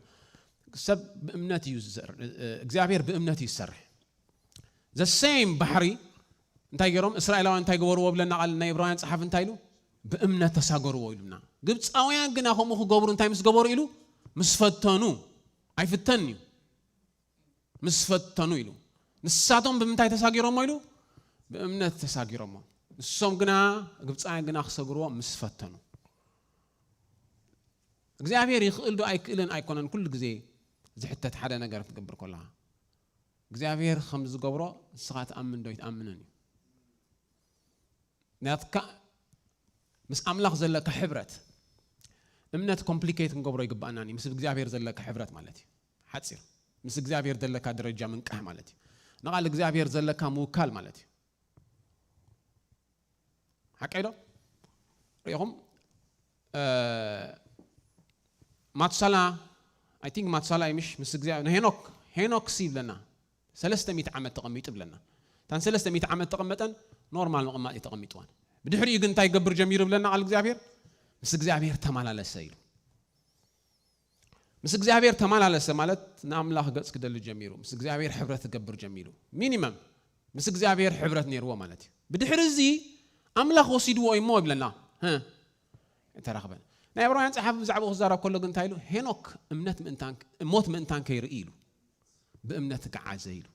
ሰብ ብእምነት እዩ ዝሰር-፣ እግዚኣብሔር ብእምነት እዩ ዝሰርሕ። The same ባሕሪ እንታይ ገይሮም? እስራኤላውያን እንታይ ገበርዎ ብለና ቃል ናይ ዕብራውያን ጸሓፊ እንታይ ኢሉ? "ብእምነት ተሳገርዎ" ኢሉና። ግብፃውያን ግና ከምኡ ክገብሩ እንታይ ምስ ገበሩ ኢሉ? ምስ ፈተኑ። ኣይፍተን እዩ። ምስ ፈተኑ ኢሉ። ንሳቶም ብምንታይ ተሳጊሮሞ ኢሉ? ብእምነት ተሳጊሮሞ። ንሶም ግና፣ ግብፃውያን ግና ክሰግርዎ ምስ ፈተኑ። እግዚኣብሔር ይኽእል ዶ ኣይክእልን ኣይኮነን ኩሉ ግዜ ዝሕተት ሓደ ነገር ክትገብር ከለኻ። እግዚኣብሔር ከም ዝገብሮ ንስኻ ትኣምን ዶ ኣይትኣምንን እዩ። ናትካ ምስ ኣምላኽ ዘለካ ሕብረት፣ እምነት ኮምፕሊኬት ክንገብሮ ይግባኣና እዩ። ምስ እግዚኣብሔር ዘለካ ሕብረት ማለት እዩ። ሓፂር፣ ምስ እግዚኣብሔር ዘለካ ደረጃ ምንቃሕ ማለት እዩ። ንቓል እግዚኣብሔር ዘለካ ምውካል ማለት እዩ። ሓቀይ ዶ? ሪኢኹም? እ፣ ማቱሳላ፣ I think ማቱሳላ እዩ ምሽ? ምስ እግዚኣብሔር፣ ንሄኖክ፣ ሄኖክ ሲ ይብለና፣ ሰለስተ ሚእቲ ዓመት ተቐሚጡ ይብለና። እታን ሰለስተ ሚእቲ ዓመት ተቐመጠን ኖርማል ምቕማጥ እዩ ተቐሚጥዋን። ብድሕሪኡ ግን እንታይ ይገብር ጀሚሩ ይብለና ቃል እግዚኣብሔር? ምስ እግዚኣብሔር ተመላለሰ ኢሉ። ምስ እግዚኣብሔር ተመላለሰ ማለት ንኣምላኽ ገጽ ክደሊ ጀሚሩ፣ ምስ እግዚኣብሔር ሕብረት ክገብር ጀሚሩ። ሚኒመም ምስ እግዚኣብሔር ሕብረት ነይርዎ ማለት እዩ። ብድሕሪ እዚ ኣምላኽ ወሲድዎ እሞ ይብለና። ህ፣ ተራኽበ። ናይ ዕብራውያን ጸሓፊ ብዛዕባኡ ክዛረብ ከሎ ግን እንታይ ኢሉ? ሄኖክ እምነት ምእንታን፣ ሞት ምእንታን ከይርኢ ኢሉ። ብእምነት ገዓዘ ኢሉ።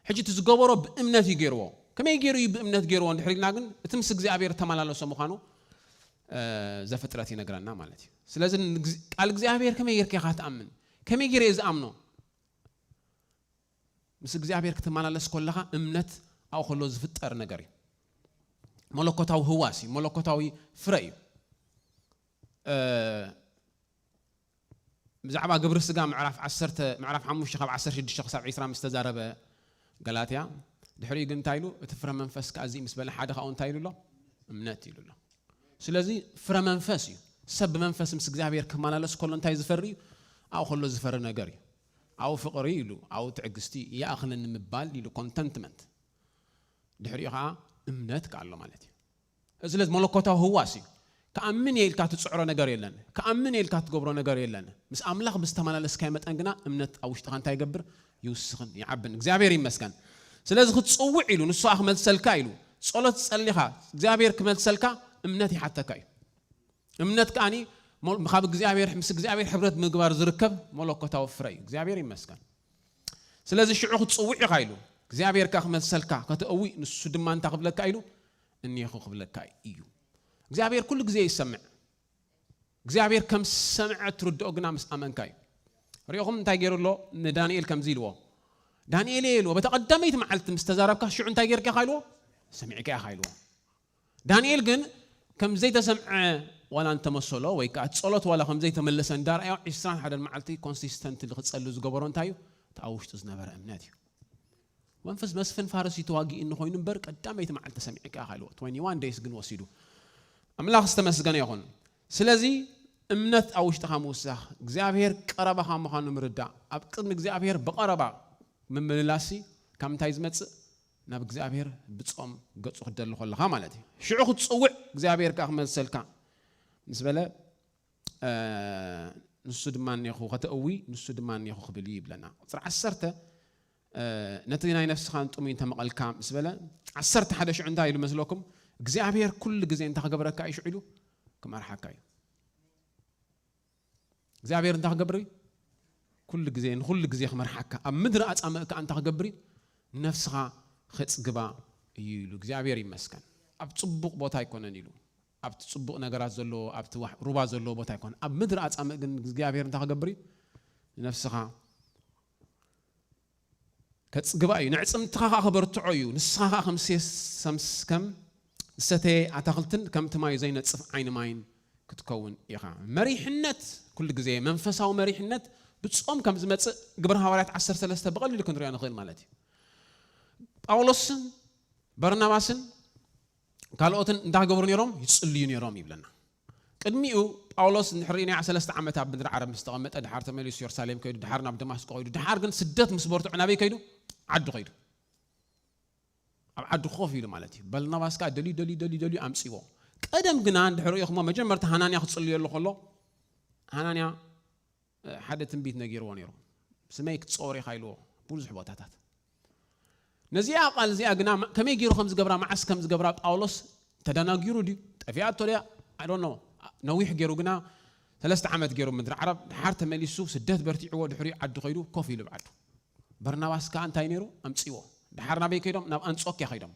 ሕጂ እቲ ዝገበሮ ብእምነት እዩ ገይርዎ። ከመይ ገይሩ እዩ ብእምነት ገይርዎ እንድሕር ኢልና ግን እቲ ምስ እግዚኣብሔር እተመላለሶ ምዃኑ፣ እ፣ ዘፍጥረት ይነግረና ማለት እዩ። ስለዚ ንግዝ-፣ ቃል እግዚኣብሔር ከመይ ጌርካ ኢኻ ትኣምን? ከመይ ገይረ እየ ዝኣምኖ? ምስ እግዚኣብሔር ክትመላለስ ከለኻ እምነት ኣብኡ ከሎ ዝፍጠር ነገር እዩ። መለኮታዊ ህዋስ እዩ፣ መለኮታዊ ፍረ እዩ። እ፣ ብዛዕባ ግብሪ ስጋ ምዕራፍ ዓሰርተ፣ ምዕራፍ ሓሙሽተ ካብ ዓሰርተ ሽዱሽተ ክሳብ ዕስራ ምስ ተዛረበ ገላትያ፣ ድሕሪኡ ግን እንታይ ኢሉ? እቲ ፍረ መንፈስ ከኣ እዚ ምስ በለ ሓደ ካብኡ እንታይ ኢሉ ኣሎ? እምነት ኢሉ ኣሎ። ስለዚ ፍረ መንፈስ እዩ። ሰብ ብመንፈስ ምስ እግዚኣብሔር ክመላለስ ከሎ እንታይ ዝፈሪ እዩ? ኣብኡ ከሎ ዝፈሪ ነገር እዩ። ኣብኡ ፍቕሪ ኢሉ፣ ኣብኡ ትዕግስቲ፣ ይኣኽለኒ ምባል ኢሉ፣ ኮንተንትመንት። ድሕሪኡ ኸዓ እምነት ከኣ ኣሎ ማለት እዩ። ስለዚ መለኮታዊ ህዋስ እዩ። ከኣምን እየ ኢልካ ትጽዕሮ ነገር የለን። ከኣምን እየ ኢልካ ትገብሮ ነገር የለን። ምስ ኣምላኽ ብዝተመላለስካዮ መጠን ግና እምነት ኣብ ውሽጥኻ እንታይ ይገብር? ይውስኽን ይዓብን። እግዚኣብሔር ይመስገን። ስለዚ ክትጽውዕ ኢሉ ንሱ ኣ ክመልሰልካ ኢሉ ጸሎት ጸሊኻ እግዚኣብሔር ክመልሰልካ እምነት ይሓተካ እዩ። እምነት ከኣኒ ሞ- ካብ እግዚኣብሔር ምስ እግዚኣብሔር ሕብረት ምግባር ዝርከብ መለኮታዊ ፍረ እዩ። እግዚኣብሔር ይመስገን። ስለዚ ሽዑ ክትጽውዕ ኢኻ ኢሉ እግዚኣብሔር ከኣ ክመልሰልካ ከተእዊ ንሱ ድማ እንታይ ክብለካ ኢሉ እኒኹ ክብለካ እዩ። እግዚኣብሔር ኩሉ ግዜ ይሰምዕ። እግዚኣብሔር ከም ዝሰምዐ ትርድኦ ግና ምስ ኣመንካ እዩ። ሪኦኹም እንታይ ገይሩ ኣሎ? ንዳንኤል ከምዚ ኢልዎ፣ ዳንኤል እየ ኢልዎ። በታ ቀዳመይቲ መዓልቲ ምስ ተዛረብካ ሽዑ እንታይ ጌርካ ኢኻ ኢልዎ? ሰሚዕካ ኢኻ ኢልዎ። ዳንኤል ግን ከም ዘይተሰምዐ ዋላ እንተመሰሎ ወይ ከዓ ጸሎት ዋላ ከም ዘይተመለሰ እንዳርኣዮ ዒስራን ሓደን መዓልቲ ኮንሲስተንት ክጸሉ ዝገበሮ እንታይ እዩ? እቲ ኣብ ውሽጡ ዝነበረ እምነት እዩ። መንፈስ መስፍን ፋርስ እዩ ተዋጊእኒ ኮይኑ እምበር ቀዳመይቲ መዓልቲ ሰሚዕካ ኢኻ ኢልዎ። ትዌንቲ ዋን ደይስ ግን ወሲዱ። ኣምላኽ ዝተመስገነ ይኹን። ስለዚ እምነት ኣብ ውሽጥኻ ምውሳኽ እግዚኣብሔር ቀረባኻ ምዃኑ ምርዳእ ኣብ ቅድሚ እግዚኣብሔር ብቐረባ ምምልላሲ ካብ ምንታይ ዝመጽእ? ናብ እግዚኣብሔር ብጾም ገጹ ክትደሊ ከለኻ ማለት እዩ። ሽዑ ክትጽውዕ እግዚኣብሔር ከኣ ክመልሰልካ ምስ በለ ንሱ ድማ እኔኹ ከተእዊ ንሱ ድማ እኔኹ ክብል እዩ ይብለና። ቁፅሪ ዓሰርተ ነቲ ናይ ነፍስኻን ጥሙይ እንተመቐልካ ምስ በለ ዓሰርተ ሓደ ሽዑ እንታይ ኢሉ መስለኩም? እግዚኣብሔር ኩሉ ግዜ እንታይ ክገብረካ እዩ ሽዑ ኢሉ ክመርሓካ እዩ። እግዚኣብሔር እንታይ ክገብር እዩ? ኩሉ ግዜ ንኩሉ ግዜ ክመርሓካ ኣብ ምድሪ ኣፃምእ ከዓ እንታይ ክገብር እዩ? ንነፍስኻ ከፅግባ እዩ ኢሉ እግዚኣብሔር ይመስገን። ኣብ ፅቡቕ ቦታ ኣይኮነን ኢሉ ኣብቲ ፅቡቕ ነገራት ዘለዎ ኣብቲ ሩባ ዘለዎ ቦታ ኣይኮነ ኣብ ምድሪ ኣፃምእ ግን እግዚኣብሔር እንታይ ክገብር እዩ? ንነፍስኻ ከፅግባ እዩ። ንዕፅምትኻ ከዓ ክበርትዖ እዩ። ንስኻ ከዓ ከም ዝሰተየ ኣታክልትን ከምቲ ማዩ ዘይነፅፍ ዓይኒ ማይን ክትከውን ኢኻ። መሪሕነት ኩሉ ግዜ መንፈሳዊ መሪሕነት ብፆም ከም ዝመፅእ ግብረ ሃዋርያት ዓሰርተ ሰለስተ ብቐሊሉ ክንሪኦ ንኽእል ማለት እዩ። ጳውሎስን በርናባስን ካልኦትን እንታይ ክገብሩ ነይሮም? ይፅልዩ ነይሮም ይብለና። ቅድሚኡ ጳውሎስ እንድሕር ርኢናዮ ሰለስተ ዓመት ኣብ ምድሪ ዓረብ ምስ ተቐመጠ ድሓር ተመሊሱ የሩሳሌም ከይዱ ድሓር ናብ ደማስቆ ከይዱ ድሓር ግን ስደት ምስ በርትዑ ናበይ ከይዱ? ዓዱ ከይዱ። ኣብ ዓዱ ኮፍ ኢሉ ማለት እዩ። በርናባስ ከዓ ደልዩ ደልዩ ደልዩ ደልዩ ኣምፅዎ። ቀደም ግና እንድሕር ሪኢኹሞ መጀመርታ ሃናንያ ክፅልየሉ ከሎ ሃናንያ ሓደ ትንቢት ነጊርዎ ነይሩ። ስመይ ክትፀወር ኢኻ ኢልዎ ብዙሕ ቦታታት። ነዚኣ ቃል እዚኣ ግና ከመይ ገይሩ ከም ዝገብራ መዓስ ከም ዝገብራ ጳውሎስ ተደናጊሩ ድዩ ጠፊኣቶ ድያ? I don't know። ነዊሕ ገይሩ ግና ሰለስተ ዓመት ገይሩ ምድሪ ዓረብ ድሓር ተመሊሱ ስደት በርቲዕዎ ድሕሪኡ ዓዱ ከይዱ ኮፍ ኢሉ ብዓዱ። በርናባስ ከዓ እንታይ ነይሩ ኣምፅዎ። ድሓር ናበይ ከይዶም? ናብ ኣንጾኪያ ከይዶም።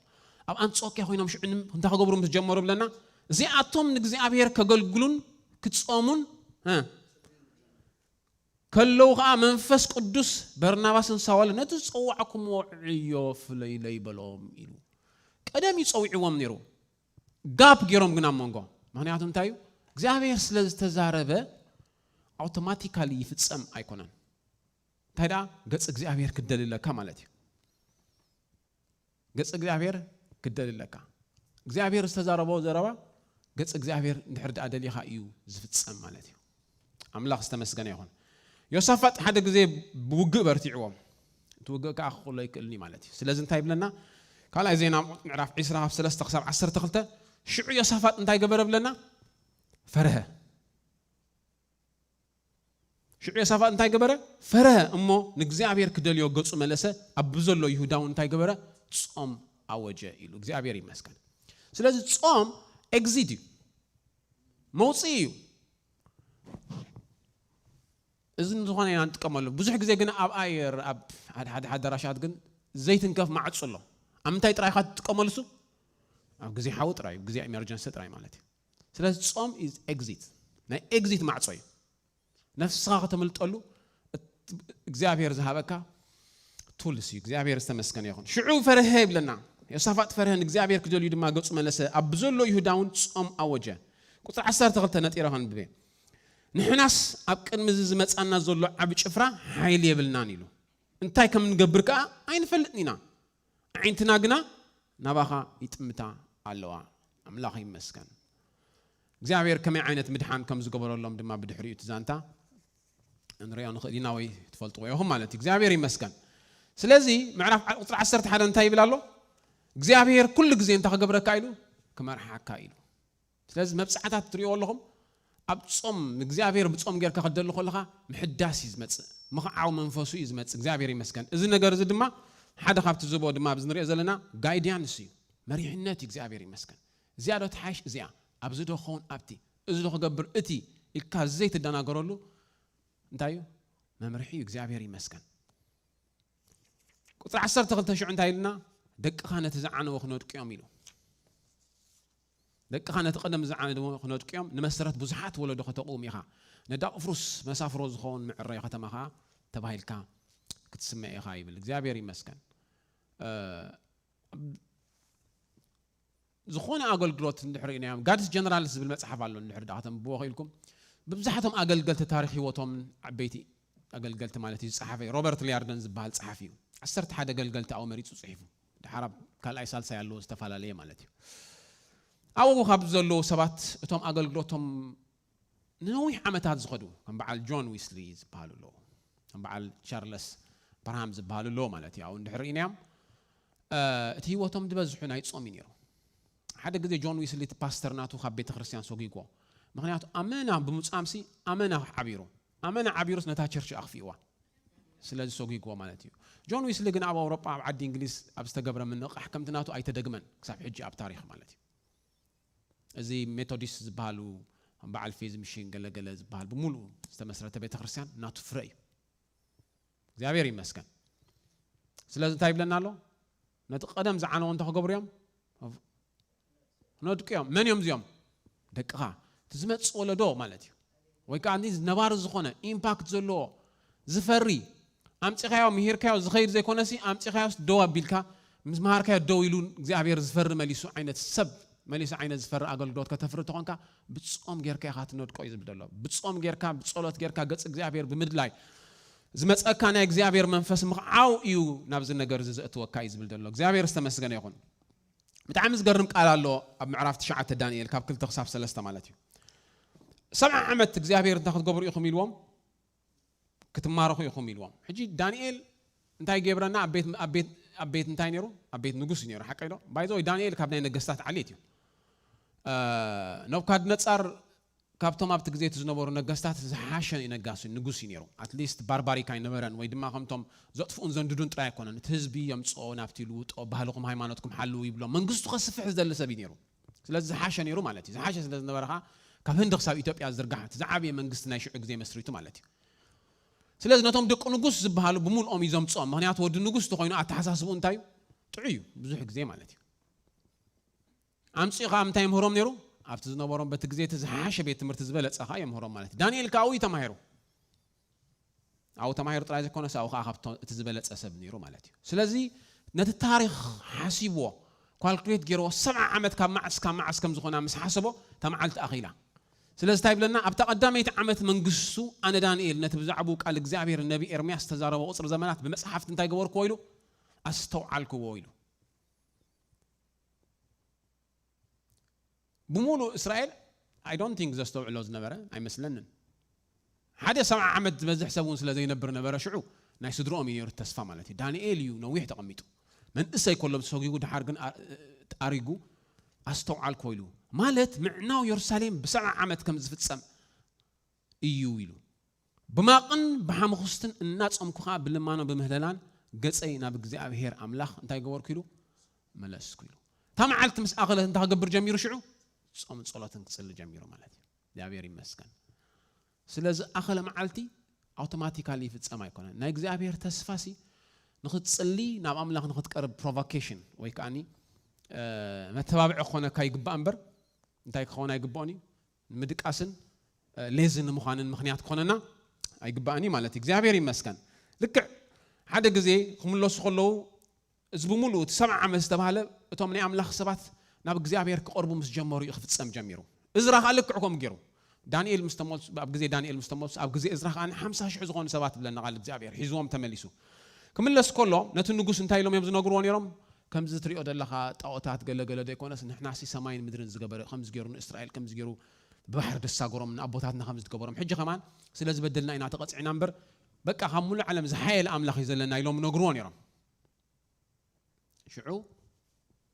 ኣብ ኣንጾኪያ ኮይኖም ሽዑ እንታይ ክገብሩ ምስ ጀመሩ ብለና እዚኣቶም ንእግዚኣብሔር ከገልግሉን ክፀሙን ከለዉ ከዓ መንፈስ ቅዱስ በርናባስን ሳዋል ነቲ ዝፀዋዕኩምዎ ዕዮ ፍለይለይ በሎም ኢሉ። ቀደም እዩ ፀዊዕዎም ነይሩ። ጋፕ ገይሮም ግን ኣብ መንጎ ምክንያቱ እንታይ እዩ እግዚኣብሔር ስለ ዝተዛረበ ኣውቶማቲካሊ ይፍፀም ኣይኮነን። እንታይ ደኣ ገፅ እግዚኣብሔር ክደልለካ ማለት እዩ። ገፅ እግዚኣብሔር ክደልለካ እግዚኣብሔር ዝተዛረቦ ዘረባ ገፅ እግዚኣብሔር እንድሕር ደኣ ደሊኻ እዩ ዝፍፀም ማለት እዩ። ኣምላኽ ዝተመስገነ ይኹን። ዮሳፋጥ ሓደ ግዜ ብውግእ በርቲዕዎም። እቲ ውግእ ከዓ ክኽሎ ይክእልኒ ማለት እዩ። ስለዚ እንታይ ይብለና? ካልኣይ ዜና ምዕራፍ ዕስራ ካብ ሰለስተ ክሳብ ዓሰርተ ክልተ ሽዑ ዮሳፋጥ እንታይ ገበረ ብለና? ፈርሀ። ሽዑ ዮሳፋጥ እንታይ ገበረ? ፈርሀ እሞ ንእግዚኣብሔር ክደልዮ ገጹ መለሰ። ኣብ ብዘሎ ይሁዳ እውን እንታይ ገበረ? ጾም ኣወጀ ኢሉ። እግዚኣብሔር ይመስገን። ስለዚ ጾም ኤግዚት እዩ፣ መውፅኢ እዩ። እዚ ዝኾነ ኢና ንጥቀመሉ። ብዙሕ ግዜ ግን ኣብ ኣየር ኣብ ሓደ ሓደ ኣዳራሻት ግን ዘይትንከፍ ማዕጾ ኣሎ። ኣብ ምንታይ ጥራይ ኢኻ ትጥቀመሉ እሱ? ኣብ ግዜ ሓዊ ጥራይ፣ ግዜ ኤመርጀንሲ ጥራይ ማለት እዩ። ስለዚ ጾም ኢዝ ኤግዚት፣ ናይ ኤግዚት ማዕጾ እዩ። ነፍስኻ ከተምልጠሉ እግዚኣብሔር ዝሃበካ ቱልስ እዩ። እግዚኣብሔር ዝተመስገነ ይኹን። ሽዑ ፈርሀ ይብለና። ዮሳፋጥ ፈርሀ ንእግዚኣብሔር ክደልዩ ድማ ገጹ መለሰ። ኣብ ብዘሎ ይሁዳ እውን ጾም ኣወጀ። ቁፅሪ ዓሰርተ ክልተ ነጢረ ከንብበ። ንሕናስ ኣብ ቅድሚ እዚ ዝመጻና ዘሎ ዓቢ ጭፍራ ሓይሊ የብልናን ኢሉ። እንታይ ከም ንገብር ከኣ ኣይንፈልጥን ኢና። ኣዒንትና ግና ናባኻ ይጥምታ ኣለዋ። ኣምላኽ ይመስገን። እግዚኣብሔር ከመይ ዓይነት ምድሓን ከም ዝገበረሎም ድማ ብድሕሪኡ እቲ ዛንታ እንሪኦ ንኽእል ኢና ወይ ትፈልጥዎ ኢኹም ማለት እዩ። እግዚኣብሔር ይመስገን። ስለዚ ምዕራፍ ዓ- ቁፅሪ ዓሰርተ ሓደ እንታይ ይብል ኣሎ? እግዚኣብሔር ኩሉ ግዜ እንታይ ክገብረካ ኢሉ? ክመርሓካ ኢሉ። ስለዚ መብጻዕታት ትሪእዎ ኣለኹም፣ ኣብ ጾም እግዚኣብሔር ብጾም ጌርካ ክትደሊ ከለኻ ምሕዳስ እዩ ዝመጽእ፣ ምኽዓው መንፈሱ እዩ ዝመጽእ። እግዚኣብሔር ይመስገን። እዚ ነገር እዚ ድማ ሓደ ካብቲ ዝቦ ድማ ኣብዚ ንሪኦ ዘለና ጋይዳንስ እዩ፣ መሪሕነት እዩ። እግዚኣብሔር ይመስገን። እዚኣ ዶ ትሓይሽ እዚኣ፣ ኣብዚ ዶ ክኸውን ኣብቲ፣ እዚ ዶ ክገብር እቲ ኢልካ ዘይትደናገረሉ እንታይ እዩ? መምርሒ እዩ። እግዚኣብሔር ይመስገን። ቁፅሪ ዓሰርተ ክልተ ሽዑ እንታይ ኢልና? ደቅኻ ነቲ ዝዓነወ ክነድቅዮም ኢሉ። ደቅኻ ነቲ ቀደም ዝዓነወ ክነድቅዮም፣ ንመሰረት ብዙሓት ወለዶ ከተቕውም ኢኻ። ነዳ ቅፍሩስ መሳፍሮ ዝኸውን ምዕረይ ከተማ ኸዓ ተባሂልካ ክትስመ ኢኻ ይብል። እግዚኣብሔር ይመስገን። ዝኾነ ኣገልግሎት እንድሕር ኢናዮም፣ ጋድስ ጀነራልስ ዝብል መፅሓፍ ኣሎ፣ እንድሕር ደኣ ከተንብብዎ ክኢልኩም። ብብዛሕቶም ኣገልገልቲ ታሪክ ህይወቶም፣ ዓበይቲ ኣገልገልቲ ማለት እዩ ዝፀሓፈ ሮበርት ሊያርደን ዝበሃል ፀሓፊ እዩ። ዓሰርተ ሓደ ኣገልገልቲ ኣብኡ መሪፁ ፅሒፉ። ድሓር ኣብ ካልኣይ ሳልሳይ ኣለዎ ዝተፈላለየ ማለት እዩ። ኣብኡ ካብ ዘለዉ ሰባት እቶም ኣገልግሎቶም ንነዊሕ ዓመታት ዝኸዱ ከም በዓል ጆን ዊስሊ ዝበሃሉ ኣለዉ። ከም በዓል ቻርለስ በርሃም ዝበሃሉ ኣለዉ ማለት እዩ። ኣብኡ እንድሕር ኢናዮም እቲ ህይወቶም ዝበዝሑ ናይ ጾም እዩ ነይሩ። ሓደ ግዜ ጆን ዊስሊ እቲ ፓስተር ናቱ ካብ ቤተ ክርስቲያን ሰጒግዎ። ምኽንያቱ ኣመና ብምጻምሲ ኣመና ዓቢሩ ኣመና ዓቢሩስ ነታ ቸርች ኣኽፊእዋ። ስለዚ ሰጒግዎ ማለት እዩ። ጆን ዊስሊ ግን ኣብ ኣውሮጳ ኣብ ዓዲ እንግሊዝ ኣብ ዝተገብረ ምንቕቃሕ ከምቲ ናቱ ኣይተደግመን ክሳብ ሕጂ ኣብ ታሪኽ ማለት እዩ። እዚ ሜቶዲስት ዝበሃሉ በዓል ፌዝ ምሽን ገለገለ ዝበሃል ብምሉእ ዝተመስረተ ቤተ ክርስቲያን ናቱ ፍረ እዩ። እግዚኣብሔር ይመስገን። ስለዚ እንታይ ይብለና ኣሎ? ነቲ ቀደም ዝዓነው እንታይ ክገብሩ እዮም? ነድቅዮም። መን እዮም እዚኦም? ደቅኻ። እቲ ዝመፅእ ወለዶ ማለት እዩ። ወይ ከዓ እዚ ነባሪ ዝኾነ ኢምፓክት ዘለዎ ዝፈሪ ኣምፂኻዮ ምሂርካዮ ዝኸይድ ዘይኮነሲ ኣምፂኻዮስ ደው ኣቢልካ ምስ መሃርካዮ ደው ኢሉ እግዚኣብሔር ዝፈሪ መሊሱ ዓይነት ሰብ መሊሱ ዓይነት ዝፈሪ ኣገልግሎት ከተፍሪ ተኾንካ ብጾም ጌርካ ኢኻ ትነድቆ እዩ ዝብል ዘሎ። ብጾም ጌርካ ብጸሎት ጌርካ ገጽ እግዚኣብሔር ብምድላይ ዝመጸካ ናይ እግዚኣብሔር መንፈስ ምኽዓው እዩ ናብዚ ነገር እዚ ዘእትወካ እዩ ዝብል ዘሎ። እግዚኣብሔር ዝተመስገነ ይኹን። ብጣዕሚ ዝገርም ቃል ኣሎ ኣብ ምዕራፍ ትሽዓተ ዳንኤል ካብ ክልተ ክሳብ ሰለስተ ማለት እዩ። ሰብዓ ዓመት እግዚኣብሔር እንታይ ክትገብሩ ኢኹም ኢልዎም ክትማረኹ ኢኹም ኢልዎም። ሕጂ ዳንኤል እንታይ ገብረና ኣብ ቤት ኣብ ቤት ኣብ ቤት እንታይ ነይሩ? ኣብ ቤት ንጉስ እዩ ነይሩ። ሓቀይ ዶ? ባይዘ ወይ ዳንኤል ካብ ናይ ነገስታት ዓሌት እዩ። ነብካድነጻር ካብቶም ኣብቲ ግዜ እቲ ዝነበሩ ነገስታት ዝሓሸ ነጋሲ ንጉስ እዩ ነይሩ። ኣትሊስት ባርባሪካ ኣይነበረን ወይ ድማ ከምቶም ዘጥፍኡን ዘንድዱን ጥራይ ኣይኮነን። እቲ ህዝቢ የምፅኦ ናብቲ ልውጦ ባህልኹም ሃይማኖትኩም ሓልው ይብሎ መንግስቱ ከስፍሕ ዝደሊ ሰብ እዩ ነይሩ። ስለዚ ዝሓሸ ነይሩ ማለት እዩ። ዝሓሸ ስለ ዝነበረ ከዓ ካብ ህንዲ ክሳብ ኢትዮጵያ ዝዝርጋሕ እቲ ዝዓበየ መንግስቲ ናይ ሽዑ ግዜ መስሪቱ ማለት እዩ። ስለዚ ነቶም ደቂ ንጉስ ዝበሃሉ ብምልኦም እዩ ዘምፅኦም። ምክንያቱ ወዲ ንጉስ ተኮይኑ ኣተሓሳስቡ እንታይ እዩ? ጥዑይ እዩ ብዙሕ ግዜ ማለት እዩ። ኣምፂኡ ከዓ እንታይ የምህሮም ነይሩ? ኣብቲ ዝነበሮም በቲ ግዜ እቲ ዝሓሸ ቤት ትምህርቲ ዝበለፀ ከዓ የምህሮም ማለት እዩ። ዳንኤል ከዓ ኣብኡ እዩ ተማሂሩ። ኣብኡ ተማሂሩ ጥራይ ዘይኮነስ ኣብኡ ከዓ ካብቶ እቲ ዝበለፀ ሰብ ነይሩ ማለት እዩ። ስለዚ ነቲ ታሪክ ሓሲብዎ ኳልኩሌት ገይርዎ ሰብዓ ዓመት ካብ መዓስ ካብ መዓስ ከም ዝኾና ምስ ሓሰቦ እታ መዓልቲ ኣኺላ። ስለዚ እንታይ ይብለና? ኣብታ ቀዳመይቲ ዓመት መንግስቱ ኣነ ዳንኤል ነቲ ብዛዕባኡ ቃል እግዚኣብሔር ንነቢ ኤርምያስ ዝተዛረቦ ቁፅሪ ዘመናት ብመፅሓፍቲ እንታይ ገበርክዎ ኢሉ ኣስተውዓልክዎ ኢሉ። ብምሉእ እስራኤል I don't think ዘስተውዕሎ ዝነበረ ኣይመስለንን። ሓደ ሰብዓ ዓመት ዝበዝሕ ሰብ እውን ስለ ዘይነብር ነበረ ሽዑ ናይ ስድርኦም እዩ ነይሩ ተስፋ ማለት እዩ። ዳንኤል እዩ ነዊሕ ተቐሚጡ መንእሰይ ከሎ ተሰጒጉ ድሓር ግን ኣሪጉ ኣስተውዓልኮ ኢሉ ማለት ምዕናው የሩሳሌም ብሰብዓ ዓመት ከም ዝፍጸም እዩ ኢሉ። ብማቕን ብሓሙኽስትን እናጾምኩ ኸዓ ብልማኖ ብምህለላን ገጸይ ናብ እግዚኣብሔር ኣምላኽ እንታይ ገበርኩ ኢሉ መለስኩ ኢሉ። እታ መዓልቲ ምስ ኣኸለት እንታይ ክገብር ጀሚሩ ሽዑ ጾም ጸሎትን ክጽሊ ጀሚሩ ማለት እዩ። እግዚኣብሔር ይመስገን። ስለዚ ኣኸለ መዓልቲ ኣውቶማቲካሊ ይፍጸም ኣይኮነን። ናይ እግዚኣብሔር ተስፋሲ ንኽትጽሊ ናብ ኣምላኽ ንኽትቀርብ ፕሮቮኬሽን ወይ ከዓኒ መተባብዒ ክኾነካ ይግባእ እምበር እንታይ ክኸውን ኣይግባኦን እዩ። ንምድቃስን ሌዚ ንምዃንን ምኽንያት ክኾነና ኣይግባእን እዩ ማለት እዩ። እግዚኣብሔር ይመስገን። ልክዕ ሓደ ግዜ ክምለሱ ከለዉ እዚ ብምሉእ እቲ ሰብዓ ዓመት ዝተባህለ እቶም ናይ ኣምላኽ ሰባት ናብ እግዚኣብሔር ክቐርቡ ምስ ጀመሩ እዩ ክፍጸም ጀሚሩ። እዝራ ከዓ ልክዕ ከምኡ ገይሩ። ዳንኤል ምስ ተመልሱ ኣብ ግዜ ዳንኤል ምስ ተመልሱ ኣብ ግዜ እዝራ ከዓ ሓምሳ ሽሕ ዝኾኑ ሰባት ብለና ቃል እግዚኣብሔር ሒዝዎም ተመሊሱ። ክምለስ ከሎ ነቲ ንጉስ እንታይ ኢሎም እዮም ዝነግርዎ ነይሮም? ከምዚ ትሪኦ ዘለኻ ጣዖታት ገለገለ ዘይኮነስ ንሕናሲ ሰማይን ምድርን ዝገበረ ከምዚ ገይሩ ንእስራኤል ከምዚ ገይሩ ብባሕሪ ደሳገሮም ንኣቦታትና ከምዚ ዝገበሮም ሕጂ ከማን ስለ ዝበደልና ኢና ተቐፂዕና እምበር በቃ ካብ ሙሉእ ዓለም ዝሓየለ ኣምላኽ እዩ ዘለና ኢሎም ነግርዎ ነይሮም። ሽዑ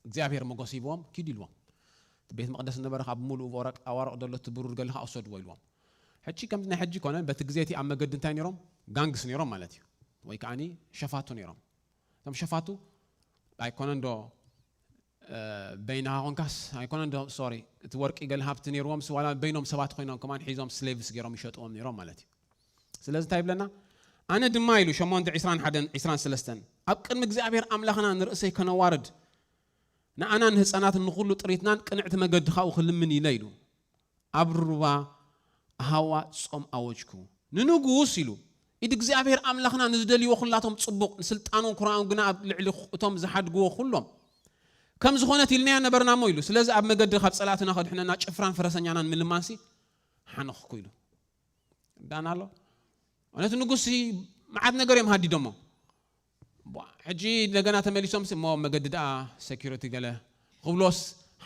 እግዚኣብሔር መጎስ ሂብዎም ኪዱ ኢልዎም። እቲ ቤት መቕደስ ዝነበረ ካብ ሙሉእ ወረቅ ኣዋረቕ ዘሎ እቲ ብሩር ገለ ከዓ ውሰድዎ ኢልዎም። ሕጂ ከምዚ ናይ ሕጂ ኮነ በቲ ግዜ እቲ ኣብ መገዲ እንታይ ነይሮም? ጋንግስ ነይሮም ማለት እዩ። ወይ ከዓኒ ሸፋቱ ነይሮም። እቶም ሸፋቱ ኣይኮነን ዶ በይንኻ ኮንካስ ኣይኮነን ዶ ሶሪ እቲ ወርቂ ገለ ሃብቲ ነይርዎም ዋላ በይኖም ሰባት ኮይኖም ከማን ሒዞም ስሌቭስ ገይሮም ይሸጥዎም ነይሮም ማለት እዩ። ስለዚ እንታይ ይብለና? ኣነ ድማ ኢሉ ሸሞንተ ዕስራን ሓደን ዕስራን ሰለስተን ኣብ ቅድሚ እግዚኣብሔር ኣምላኽና ንርእሰይ ከነዋርድ ንኣናን ንህፃናትን ንኹሉ ጥሪትናን ቅንዕቲ መገዲ ካብኡ ክልምን ኢለ ኢሉ ኣብ ሩባ ኣሃዋ ጾም ኣወጅኩ። ንንጉስ ኢሉ ኢድ እግዚኣብሔር ኣምላኽና ንዝደልይዎ ኩላቶም ጽቡቕ ንስልጣኑን ኩራኡን ግና ኣብ ልዕሊ እቶም ዝሓድግዎ ኩሎም ከም ዝኾነት ኢልናዮ ነበርና እሞ ኢሉ። ስለዚ ኣብ መገዲ ካብ ጸላእትና ከድሕነና ጭፍራን ፈረሰኛናን ምልማንሲ ሓነኽኩ ኢሉ። ዳና ኣሎ እነቲ ንጉስ መዓት ነገር እዮም ሃዲዶሞ። ሕጂ እንደገና ተመሊሶም እሞ መገዲ ደኣ ሴኪሪቲ ገለ ክብሎስ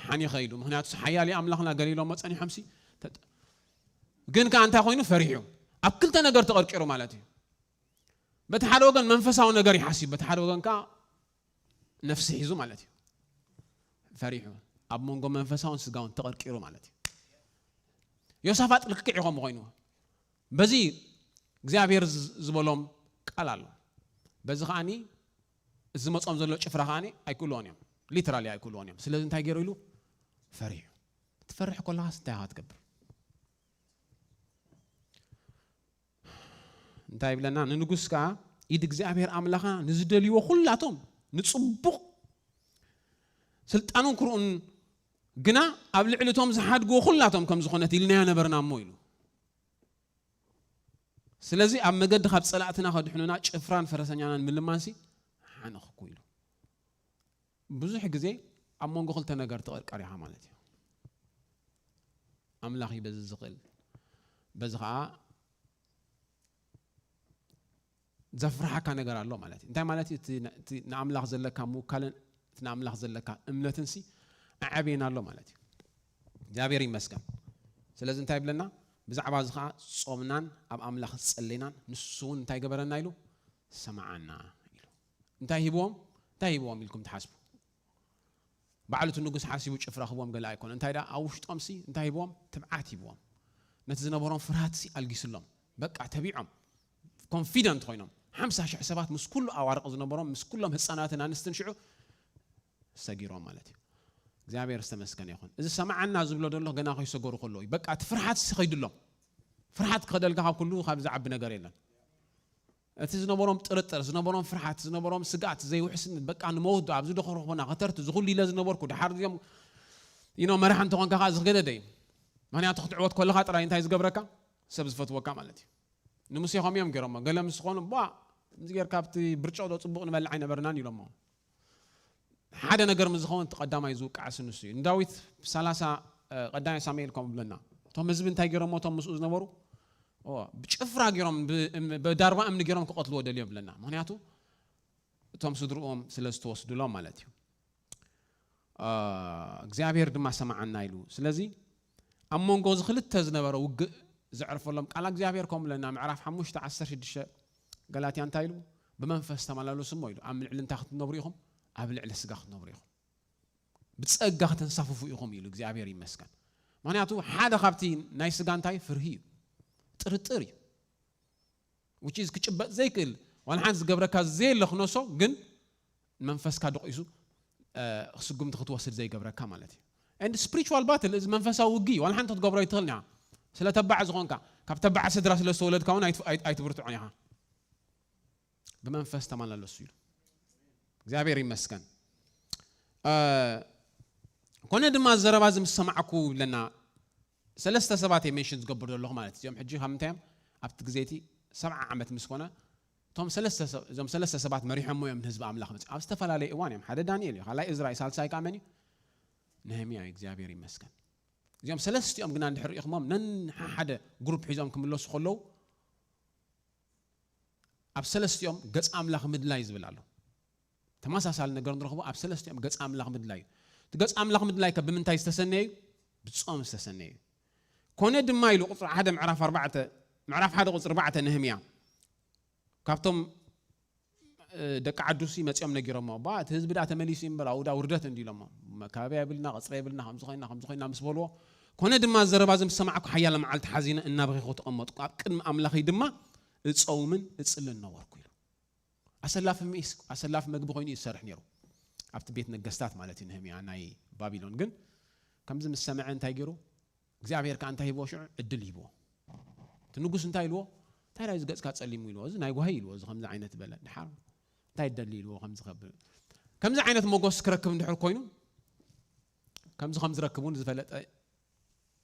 ሓኒኸ ኢሉ። ምክንያቱ ሓያል ኣምላኽና ገለ ኢሎሞ ጸኒሖምሲ ግን ከዓ እንታይ ኮይኑ ፈሪሑ ኣብ ክልተ ነገር ተቐርቂሩ ማለት እዩ። በቲ ሓደ ወገን መንፈሳዊ ነገር ይሓስብ፣ በቲ ሓደ ወገን ከዓ ነፍሲ ሒዙ ማለት እዩ። ፈሪሑ ኣብ መንጎ መንፈሳውን ስጋውን ተቐርቂሩ ማለት እዩ። ዮሳፋጥ ልክዕ ይኸም ኮይኑ በዚ እግዚኣብሔር ዝበሎም ቃል ኣሎ። በዚ ከዓኒ እዚ መጾም ዘሎ ጭፍራ ከዓኒ ኣይክእልዎን እዮም። ሊትራሊ ኣይክእልዎን እዮም። ስለዚ እንታይ ገይሩ ኢሉ ፈሪሑ። ትፈርሕ ከለኻስ እንታይ ኢኻ ትገብር? እንታይ ይብለና? ንንጉስ ከዓ ኢድ እግዚኣብሔር ኣምላኻ ንዝደልይዎ ኩላቶም ንጽቡቕ ስልጣኑን ክርኡን ግና ኣብ ልዕሊ እቶም ዝሓድግዎ ኩላቶም ከም ዝኾነት ኢልናዮ ነበርና እሞ ኢሉ። ስለዚ ኣብ መገዲ ካብ ጸላእትና ከድሕኑና ጭፍራን ፈረሰኛናን ምልማንሲ ሓነኽኩ ኢሉ። ብዙሕ ግዜ ኣብ መንጎ ክልተ ነገር ትቐርቀር ኢኻ ማለት እዩ። ኣምላኽ እዩ በዚ ዝኽእል። በዚ ኸዓ ዘፍርሓካ ነገር ኣሎ ማለት እዩ። እንታይ ማለት እዩ? እቲ ንኣምላኽ ዘለካ ምውካልን እቲ ንኣምላኽ ዘለካ እምነትንሲ ኣዓብየና ኣሎ ማለት እዩ። እግዚኣብሔር ይመስገን። ስለዚ እንታይ ይብለና? ብዛዕባ እዚ ከዓ ጾምናን ኣብ ኣምላኽ ጸሌናን ንሱ እውን እንታይ ገበረና ኢሉ ሰማዓና ኢሉ። እንታይ ሂብዎም እንታይ ሂብዎም ኢልኩም ትሓስቡ? ባዕሉ እቲ ንጉስ ሓሲቡ ጭፍራ ክቦም ገለ ኣይኮነ እንታይ ደኣ ኣብ ውሽጦምሲ እንታይ ሂብዎም ትብዓት ሂብዎም። ነቲ ዝነበሮም ፍርሃትሲ ኣልጊስሎም በቃ ተቢዖም ኮንፊደንት ኮይኖም ሓምሳ ሽሕ ሰባት ምስ ኩሉ ኣዋርቕ ዝነበሮም ምስ ኩሎም ህፃናትን ኣንስትን ሽዑ ሰጊሮም ማለት እዩ። እግዚኣብሔር ዝተመስገነ ይኹን። እዚ ሰማዓና ዝብሎ ዘሎ ገና ከይሰገሩ ከለዉ እዩ። በቃ እቲ ፍርሃትሲ ከይድሎም። ፍርሃት ክኸደልካ ካብ ኩሉ ካብ ዝዓቢ ነገር የለን። እቲ ዝነበሮም ጥርጥር ዝነበሮም ፍርሓት ዝነበሮም ስግኣት ዘይውሕስነት በቃ ንመውት ዶ ኣብዚ ዶ ክረኽቦና ከተርቲ ዝኹሉ ኢለ ዝነበርኩ ድሓር እዚኦም ኢኖ መራሕ እንተኾንካ ከዓ ዝገደደ እዩ። ምክንያቱ ክትዕወት ከለካ ጥራይ እንታይ ዝገብረካ ሰብ ዝፈትወካ ማለት እዩ። ንሙሴ ከም እዮም ገይሮሞ ገለ ምስ ዝኾኑ ቧ እዚ ጌርካ ኣብቲ ብርጭቕ ዶ ፅቡቕ ንበልዕ ኣይነበርናን ኢሎሞ። ሓደ ነገር ምስ ዝኸውን እቲ ቀዳማይ ዝውቃዕ ስንሱ እዩ። ንዳዊት ሰላሳ ቀዳማይ ሳሙኤል ከምኡ ብለና እቶም ህዝቢ እንታይ ገይሮሞ እቶም ምስኡ ዝነበሩ ብጭፍራ ገይሮም ብዳርባ እምኒ ገይሮም ክቐትልዎ ደልዮም ብለና። ምክንያቱ እቶም ስድርኦም ስለ ዝተወስድሎም ማለት እዩ። እግዚኣብሔር ድማ ሰማዓና ኢሉ። ስለዚ ኣብ መንጎ እዚ ክልተ ዝነበረ ውግእ ዘዕርፈሎም ቃል እግዚኣብሔር ከም ብለና ምዕራፍ ሓሙሽተ ዓሰርተ ሽዱሽተ ገላትያ እንታይ ኢሉ? ብመንፈስ ተመላለሱ እሞ ኢሉ ኣብ ልዕሊ እንታይ ክትነብሩ ኢኹም? ኣብ ልዕሊ ስጋ ክትነብሩ ኢኹም። ብጸጋ ከተንሳፍፉ ኢኹም ኢሉ እግዚኣብሔር ይመስገን። ምክንያቱ ሓደ ካብቲ ናይ ስጋ እንታይ ፍርሂ እዩ፣ ጥርጥር እዩ። Which is ክጭበጥ ዘይክእል ዋላ ሓንቲ ዝገብረካ ዘየለ ክነሶ ግን መንፈስካ ደቂሱ ስጉምቲ ክትወስድ ዘይገብረካ ማለት እዩ። And spiritual battle እዚ መንፈሳዊ ውጊ ዋላ ሓንቲ ክትገብሮ ኣይትኽእልን ኢኻ። ስለ ተባዕ ዝኾንካ ካብ ተባዕ ስድራ ስለ ዝተወለድካ እውን ኣይትብርትዖን ኢኻ። ብመንፈስ ተመላለሱ ኢሉ እግዚኣብሔር ይመስገን። ኮነ ድማ ዘረባ እዚ ምስ ሰማዕኩ ይብለና ሰለስተ ሰባት እየ ሜንሽን ዝገብር ዘለኹ ማለት እዚኦም ሕጂ ካብ ምንታይ እዮም ኣብቲ ግዜ እቲ ሰብዓ ዓመት ምስ ኮነ እቶም ሰለስተ ሰብ- እዞም ሰለስተ ሰባት መሪሖሞ እዮም ንህዝቢ ኣምላኽ መፅኦም ኣብ ዝተፈላለየ እዋን እዮም ሓደ ዳንኤል እዩ ካልኣይ እዝራ እዩ ሳልሳይ ከዓ መን እዩ ነህምያ እዩ እግዚኣብሔር ይመስገን። እዚኦም ሰለስቲኦም ግና እንድሕር ርኢኹሞም ነንሓሓደ ግሩፕ ሒዞም ክምለሱ ከለዉ ኣብ ሰለስቲኦም ገጽ ኣምላኽ ምድላይ ዝብል ኣሎ። ተመሳሳሊ ነገር ንረኽቦ ኣብ ሰለስቲኦም ገጽ ኣምላኽ ምድላይ እዩ። እቲ ገጽ ኣምላኽ ምድላይ ከ ብምንታይ ዝተሰነየ እዩ? ብጾም ዝተሰነየ እዩ። ኮነ ድማ ኢሉ ቁጽሪ ሓደ ምዕራፍ ኣርባዕተ ምዕራፍ ሓደ ቁጽሪ ኣርባዕተ ነህምያ ካብቶም ደቂ ዓዱሲ መጺኦም ነጊሮሞ፣ "ባ፣ እቲ ህዝቢ ደኣ ተመሊሱ እዩ እምበር፣ ኣብኡ ደኣ ውርደት እንዲ" ኢሎሞ። "መካበብያ የብልና፣ ቅጽሪ የብልና፣ ከምዚ ኮይና፣ ከምዚ ኮይና" ምስ በልዎ፣ ኮነ ድማ ዘረባ እዚ ምስ ሰማዕኩ ሓያለ መዓልቲ ሓዚነ እናበኺኹ ተቐመጥኩ፣ ኣብ ቅድሚ ኣምላኸይ ድማ እጸውምን እጽልን ነበርኩ ኢሉ። ኣሰላፊ ሚስ-፣ ኣሰላፊ መግቢ ኮይኑ እዩ ዝሰርሕ ነይሩ። ኣብቲ ቤት ነገስታት ማለት እዩ፣ ነህምያ ናይ ባቢሎን። ግን ከምዚ ምስ ሰምዐ እንታይ ገይሩ? እግዚኣብሔር ከኣ እንታይ ሂብዎ? ሽዑ ዕድል ሂብዎ። እቲ ንጉስ እንታይ ኢልዎ? "እንታይ ዳዩ እዚ ገጽካ ጸሊሙ?" ኢልዎ። "እዚ ናይ ጓሂ" ኢልዎ። "እዚ ከምዚ ዓይነት" በለ። ድሓር እንታይ ደሊ ኢልዎ? ከምዚ ከብል፣ ከምዚ ዓይነት ሞገስ ክረክብ እንድሕር ኮይኑ፣ ከምዚ ከም ዝረክብ እውን ዝፈለጠ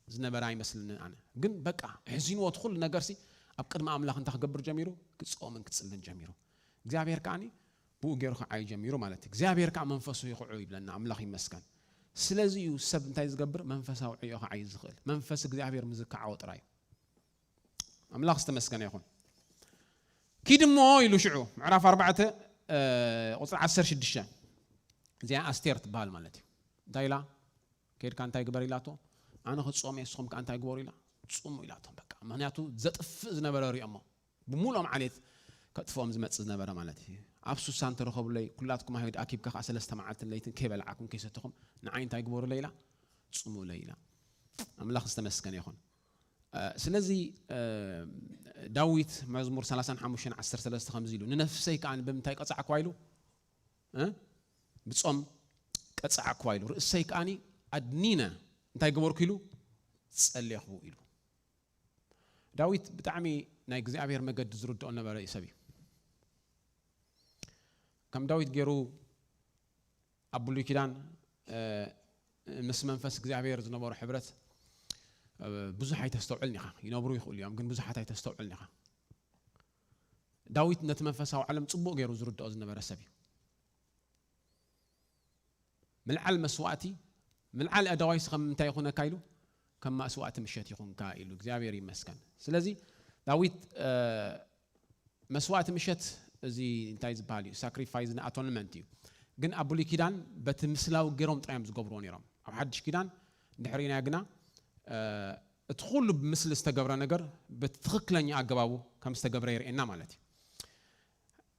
ዝነበረ ኣይመስልንን ኣነ። ግን በቃ ሕዚንዎ እቲ ኩሉ ነገርሲ ኣብ ቅድሚ ኣምላኽ እንታይ ክገብር ጀሚሩ? ክጾምን ክጽልን ጀሚሩ። እግዚኣብሔር ከኣኒ ብኡ ገይሩ ክዓዩ ጀሚሩ ማለት እዩ። እግዚኣብሔር ከኣ መንፈሱ ይኽዑ ይብለና፣ ኣምላኽ ይመስገን። ስለዚ እዩ ሰብ እንታይ ዝገብር? መንፈሳዊ ዕዮ ክዓዩ ዝኽእል። መንፈስ እግዚኣብሔር ምዝከዓዎ ጥራይ እዩ። ኣምላኽ ዝተመስገነ ይኹን። "ኪድ እሞ" ኢሉ ሽዑ፣ ምዕራፍ ኣርባዕተ፣ እ፣ ቁጽሪ ዓሰርተ ሽዱሽተ። እዚኣ ኣስቴር ትበሃል ማለት እዩ። እንታይ ኢላ? "ከይድካ እንታይ ግበር?" ኢላቶ። "ኣነ ክጾም እየ፣ ንስኹም ከኣ እንታይ ግበሩ?" ኢላ። "ጽሙ" ኢላቶም። በቃ፣ ምኽንያቱ ዘጥፍእ ዝነበረ ሪኦሞ፣ ብምሉኦም ዓሌት ከጥፍኦም ዝመጽእ ዝነበረ ማለት እዩ። "ኣብ ሱሳ እንተረኸቡለይ፣ ኩላትኩም ኣይሁድ ኣኪብካ ከኣ ሰለስተ መዓልትን ለይትን ከይበላዕኩም ከይሰተኹም ንዓይ እንታይ ግበሩለይ?" ኢላ። "ጽሙለይ" ኢላ። ኣምላኽ ዝተመስገነ ይኹን። እ፣ ስለዚ፣ እ፣ ዳዊት መዝሙር ሰላሳን ሓሙሽተን ዓሰርተ ሰለስተ ከምዚ ኢሉ፣ "ንነፍሰይ ከኣ ብምንታይ ቀጻዕክዋ?" ኢሉ፣ እ? "ብጾም ቀጻዕክዋ" ኢሉ፣ "ርእሰይ ከኣኒ ኣድኒነ እንታይ ገበርኩ?" ኢሉ፣ "ጸሌኹ" ኢሉ። ዳዊት ብጣዕሚ ናይ እግዚኣብሔር መገዲ ዝርድኦ ነበረ ሰብ እዩ። ከም ዳዊት ገይሩ ኣብ ብሉይ ኪዳን፣ እ፣ ምስ መንፈስ እግዚኣብሔር ዝነበሮ ሕብረት፣ እ፣ ብዙሕ ኣይተስተውዕልን ኢኻ። ይነብሩ ይኽእሉ እዮም፣ ግን ብዙሓት ኣይተስተውዕልን ኢኻ። ዳዊት ነቲ መንፈሳዊ ዓለም ጽቡቕ ገይሩ ዝርድኦ ዝነበረ ሰብ እዩ። "ምልዓል መስዋእቲ፣ ምልዓል ኣደዋይስ ከም እንታይ ይኹነካ?" ኢሉ፣ "ከም መስዋእቲ ምሸት ይኹንካ" ኢሉ። እግዚኣብሔር ይመስገን። ስለዚ ዳዊት፣ እ፣ መስዋእቲ ምሸት እዚ እንታይ ዝበሃል እዩ? ሳክሪፋይስ ን ኣቶንመንት እዩ። ግን ኣብ ብሉይ ኪዳን በቲ ምስላዊ ገይሮም ጥራይ እዮም ዝገብርዎ ነይሮም። ኣብ ሓድሽ ኪዳን እንድሕር ኢና ግና፣ እ፣ እቲ ኩሉ ብምስሊ ዝተገብረ ነገር በቲ ትኽክለኛ ኣገባቡ ከም ዝተገብረ የርእየና ማለት እዩ።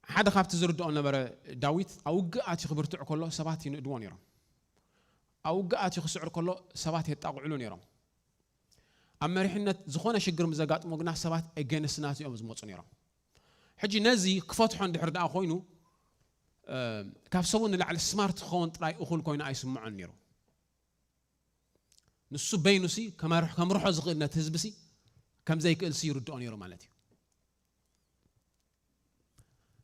ሓደ ካብቲ ዝርድኦ ነበረ፣ ዳዊት ኣብ ውግእ ኣትዩ ክብርትዕ ከሎ ሰባት ይንእድዎ ነይሮም። ኣብ ውግእ ኣትዩ ክስዕር ከሎ ሰባት የጣቕዕሉ ነይሮም። ኣብ መሪሕነት ዝኾነ ሽግር ምስ ዘጋጥሞ ግና ሰባት ኤገንስት ናቱ እዮም ዝመፁ ነይሮም። ሕጂ ነዚ ክፈትሖ እንድሕር ደኣ ኮይኑ፣ እ፣ ካብ ሰቡ ንላዕሊ ስማርት ክኸውን ጥራይ እኹል ኮይኑ ኣይስምዖን ነይሩ። ንሱ በይኑሲ ከመርሕ-፣ ከምርሖ ዝኽእል ነቲ ህዝቢሲ ከም ዘይክእልሲ ይርድኦ ነይሩ ማለት እዩ።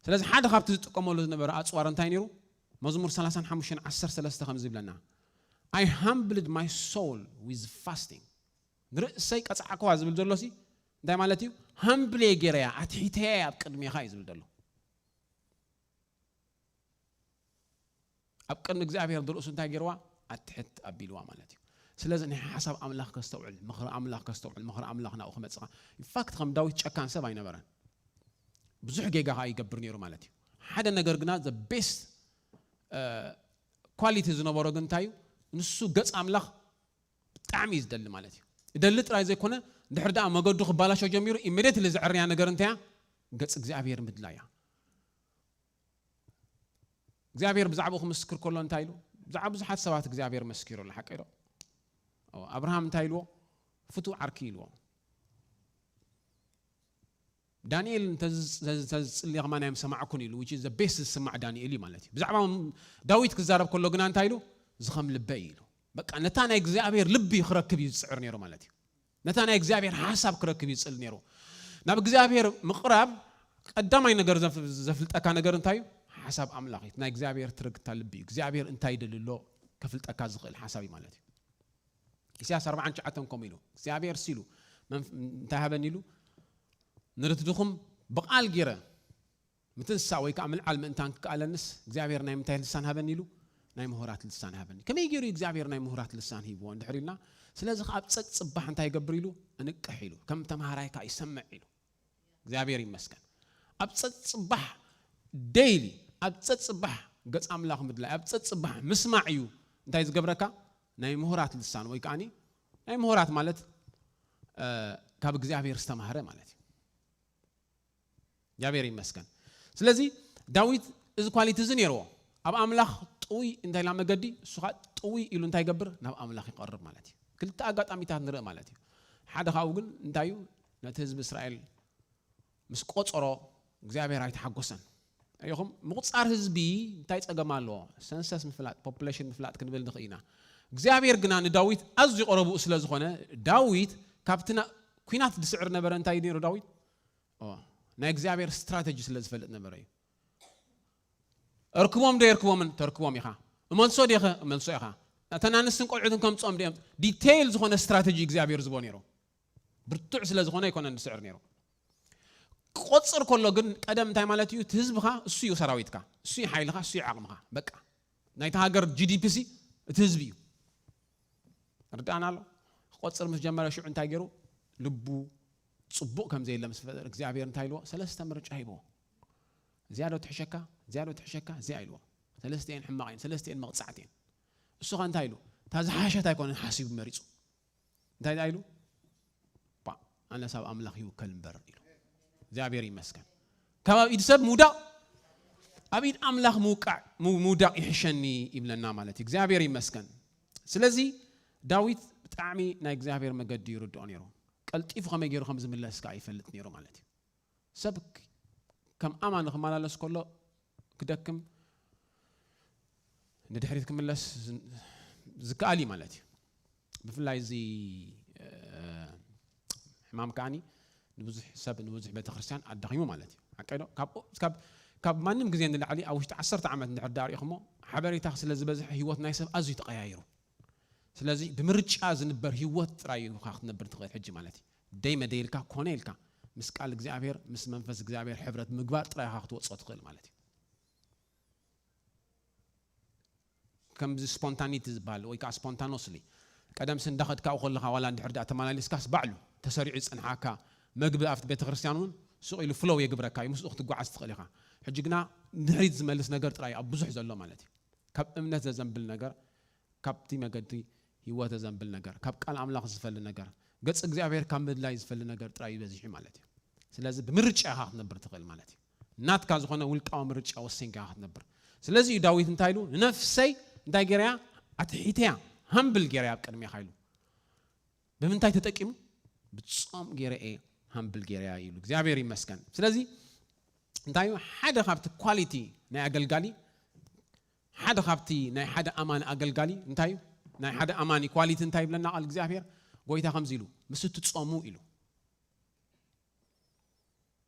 ስለዚ ሓደ ካብቲ ዝጥቀመሉ ዝነበረ ኣጽዋር እንታይ ነይሩ? መዝሙር ሰላሳን ሓሙሽተን ዓሰርተ ሰለስተ ከምዚ ይብለና፣ "I humbled my soul with fasting." ንርእሰይ ቀጻዕክዋ ዝብል ዘሎሲ እንታይ ማለት እዩ? ሃምብል እየ ገይረያ፣ ኣትሒተያ እየ ኣብ ቅድሜኻ እዩ ዝብል ዘሎ። ኣብ ቅድሚ እግዚኣብሔር ንርእሱ እንታይ ገይርዋ? ኣትሕት ኣቢልዋ ማለት እዩ። ስለዚ ናይ ሓሳብ ኣምላኽ ከስተውዕል፣ ምኽሪ ኣምላኽ ከስተውዕል፣ ምኽሪ ኣምላኽ ናብኡ ክመጽእ። ኢንፋክት ከም ዳዊት ጨካን ሰብ ኣይነበረን። ብዙሕ ጌጋ ኸኣ ይገብር ነይሩ ማለት እዩ። ሓደ ነገር ግና the best ኳሊቲ ዝነበሮ ግን እንታይ እዩ? ንሱ ገጽ ኣምላኽ ብጣዕሚ እዩ ዝደሊ ማለት እዩ። ይደሊ ጥራይ ዘይኮነ፣ እንድሕር ደኣ መገዱ ክባላሾ ጀሚሩ፣ ኢሚድየትሊ ዘዕርያ ነገር እንታይ እያ? ገጽ እግዚኣብሔር ምድላይ እያ። እግዚኣብሔር ብዛዕባኡ ክምስክር ከሎ እንታይ ኢሉ? ብዛዕባ ብዙሓት ሰባት እግዚኣብሔር መስኪሩ ኣሎ፣ ሓቀይ ዶ? ኦ፣ ኣብርሃም እንታይ ኢልዎ? ፍቱው ዓርኪ ኢልዎ። ዳንኤል እንተዝ-፣ እንተዝ-፣ እንተዝጽሊ ከማን ኣይምሰማዕኩን ኢሉ፣ which is the best ዝስማዕ ዳንኤል እዩ ማለት እዩ። ብዛዕባ ም-፣ ዳዊት ክዛረብ ከሎ ግና እንታይ ኢሉ? እዚ ከም ልበይ ኢሉ። በቃ ነታ ናይ እግዚኣብሔር ልቢ ክረክብ እዩ ዝጽዕር ነይሩ ማለት እዩ። ነታ ናይ እግዚኣብሔር ሓሳብ ክረክብ እዩ ዝጽል ነይሩ። ናብ እግዚኣብሔር ምቕራብ ቀዳማይ ነገር ዘፍ-፣ ዘፍልጠካ ነገር እንታይ እዩ? ሓሳብ ኣምላኽ እዩ። ናይ እግዚኣብሔር ትርግታ ልቢ እዩ። እግዚኣብሔር እንታይ ይደሊ ኣሎ ከፍልጠካ ዝኽእል ሓሳብ እዩ ማለት እዩ። ኢሳያስ ኣርባዓን ትሽዓተን ከምኡ ኢሉ፣ እግዚኣብሔር ሲሉ መንፍ-፣ እንታይ ሃበኒ ኢሉ፣ ንርትድኹም ብቓል ገይረ ምትንሳእ ወይ ከኣ ምልዓል ምእንታን ክከኣለንስ እግዚኣብሔር ናይ ምንታይ ልሳን ሃበኒ ኢሉ፣ ናይ ምሁራት ልሳን ሃበኒ። ከመይ ገይሩ እዩ እግዚኣብሔር ናይ ምሁራት ልሳን ሂብዎ እንድሕር ኢልና፣ ስለዚ ከኣ ኣብ ጸጽባሕ እንታይ ይገብር ኢሉ፣ እንቅሕ ኢሉ፣ ከም ተምሃራይ ከኣ ይሰምዕ ኢሉ። እግዚኣብሔር ይመስገን። ኣብ ጸጽባሕ ዴይሊ፣ ኣብ ጸጽባሕ ገጽ ኣምላኽ ምድላይ፣ ኣብ ጸጽባሕ ምስማዕ እዩ እንታይ ዝገብረካ? ናይ ምሁራት ልሳን ወይ ከኣኒ ናይ ምሁራት ማለት፣ እ፣ ካብ እግዚኣብሔር ዝተማህረ ማለት እዩ። እግዚኣብሔር ይመስገን። ስለዚ ዳዊት እዚ ኳሊቲ እዚ ነይርዎ። ኣብ ኣምላኽ ጥውይ እንታይ ኢላ መገዲ፣ እሱ ኸዓ ጥውይ ኢሉ እንታይ ይገብር? ናብ ኣምላኽ ይቐርብ ማለት እዩ። ክልተ ኣጋጣሚታት ንርኢ ማለት እዩ። ሓደ ካብኡ ግን እንታይ እዩ? ነቲ ህዝቢ እስራኤል ምስ ቆጸሮ እግዚኣብሔር ኣይተሓጎሰን። ሪኢኹም? ምቑጻር ህዝቢ እንታይ ጸገም ኣለዎ? ሰንሰስ ምፍላጥ፣ ፖፑሌሽን ምፍላጥ ክንብል ንኽእል ኢና። እግዚኣብሔር ግና ንዳዊት ኣዝዩ ቀረብኡ ስለ ዝኾነ፣ ዳዊት ካብቲ ና-፣ ኲናት ዝስዕር ነበረ። እንታይ እዩ ነይሩ ዳዊት? ኦ፣ ናይ እግዚኣብሔር ስትራተጂ ስለ ዝፈልጥ ነበረ እዩ። እርክቦም ዶ የርክቦምን? ተርክቦም ኢኻ። እመልሶ ዲኸ? እመልሶ ኢኻ። እተን ኣንስትን ቆልዑትን ከምጽኦም ድዮም? ዲቴይል ዝኾነ ስትራተጂ እግዚኣብሔር ዝቦ ነይሩ። ብርቱዕ ስለ ዝኾነ ኣይኮነን ዝስዕር ነይሩ። ክቆጽር ከሎ ግን ቀደም እንታይ ማለት እዩ? እቲ ህዝብኻ እሱ እዩ ሰራዊትካ፣ እሱ እዩ ሓይልኻ፣ እሱ እዩ ዓቕምኻ። በቃ ናይቲ ሃገር ጂ ዲ ፒ ሲ እቲ ህዝቢ እዩ። ርዳእና ኣሎ። ክቆጽር ምስ ጀመረ ሽዑ እንታይ ገይሩ? ልቡ ጽቡቕ ከም ዘየለ ምስ ፈጠረ እግዚኣብሔር እንታይ ኢልዎ? ሰለስተ ምርጫ ሂብዎ። እዚኣ ዶ ትሕሸካ? እዚኣ ዶ ትሕሸካ? እዚኣ ኢልዎ። ሰለስቲኤን ሕማቕ እየን፣ ሰለስቲኤን መቕጻዕቲ እየን። እሱ ኸ እንታይ ኢሉ? እታ ዝሓሸት ኣይኮነን ሓሲቡ መሪጹ። እንታይ ደኣ ኢሉ? ባ፣ ኣነስ ኣብ ኣምላኽ ይውከል እምበር ኢሉ። እግዚኣብሔር ይመስገን። ካብ ኣብ ኢድ ሰብ ምውዳቕ፣ ኣብ ኢድ ኣምላኽ ምውቃዕ፣ ምው-፣ ምውዳቕ ይሕሸኒ ይብለና ማለት እዩ። እግዚኣብሔር ይመስገን። ስለዚ ዳዊት ብጣዕሚ ናይ እግዚኣብሔር መገዲ ይርድኦ ነይሩ። ቀልጢፉ ከመይ ገይሩ ከም ዝምለስ ከኣ ይፈልጥ ነይሩ ማለት እዩ። ሰብ ክ-፣ ከም ኣማኒ ክመላለስ ከሎ ክደክም፣ ንድሕሪት ክምለስ ዝ-፣ ዝከኣል እዩ ማለት እዩ። ብፍላይ እዚ፣ እ፣ ሕማም ከኣኒ ንብዙሕ ሰብ፣ ንብዙሕ ቤተክርስትያን ኣዳኺሙ ማለት እዩ። ሓቀይ ዶ? ካብ፣ ካብ፣ ካብ ማንም ግዜ ንላዕሊ ኣብ ውሽጢ ዓሰርተ ዓመት እንድሕር ደኣ ርኢኹሞ፣ ሓበሬታ ስለ ዝበዝሐ ህይወት ናይ ሰብ ኣዝዩ ተቐያይሩ። ስለዚ ብምርጫ ዝንበር ህይወት ጥራይ ኢኻ ክትነብር ትኽእል ሕጂ ማለት እዩ። ደይ መደይ ኢልካ ኮነ ኢልካ ምስ ቃል እግዚኣብሔር፣ ምስ መንፈስ እግዚኣብሔር ሕብረት ምግባር ጥራይ ኢኻ ክትወጽኦ ትኽእል ማለት እዩ። ከምዚ ስፖንታኒቲ ዝበሃል ወይ ከዓ ስፖንታኖስሊ፣ ቀደምሲ እንዳኸድካኡ ከለኻ ዋላ እንድሕር ደኣ ተመላሊስካስ ባዕሉ ተሰሪዑ ዝጸንሓካ መግቢ ኣብቲ ቤተ ክርስቲያን እውን ስቕ ኢሉ ፍሎው የግብረካ እዩ፣ ምስኡ ክትጓዓዝ ትኽእል ኢኻ። ሕጂ ግና ንድሕሪት ዝመልስ ነገር ጥራይ ኣብ ብዙሕ ዘሎ ማለት እዩ። ካብ እምነት ዘዘንብል ነገር፣ ካብቲ መገዲ ህይወት ዘዘንብል ነገር፣ ካብ ቃል ኣምላኽ ዝፈሊ ነገር፣ ገጽ እግዚኣብሔር ካብ ምድላይ ዝፈሊ ነገር ጥራይ እዩ በዚሑ ማለት እዩ። ስለዚ ብምርጫ ኢኻ ክትነብር ትኽእል ማለት እዩ። ናትካ ዝኾነ ውልቃዊ ምርጫ ወሲንካ ኢኻ ክትነብር። ስለዚ እዩ ዳዊት እንታይ ኢሉ? "ንነፍሰይ እንታይ ገይረያ? ኣትሒተያ፣ ሃምብል ገይረያ ኣብ ቅድሜኻ" ኢሉ። ብምንታይ ተጠቂሙ? "ብጾም ገይረ እየ ሃምብል ገይረያ" ኢሉ። እግዚኣብሔር ይመስገን። ስለዚ እንታይ እዩ? ሓደ ካብቲ ኳሊቲ ናይ ኣገልጋሊ፣ ሓደ ካብቲ ናይ ሓደ ኣማኒ ኣገልጋሊ እንታይ እዩ? ናይ ሓደ ኣማኒ ኳሊቲ እንታይ ይብለና ቃል እግዚኣብሔር? ጎይታ ከምዚ ኢሉ፣ "ምስ እትጾሙ" ኢሉ።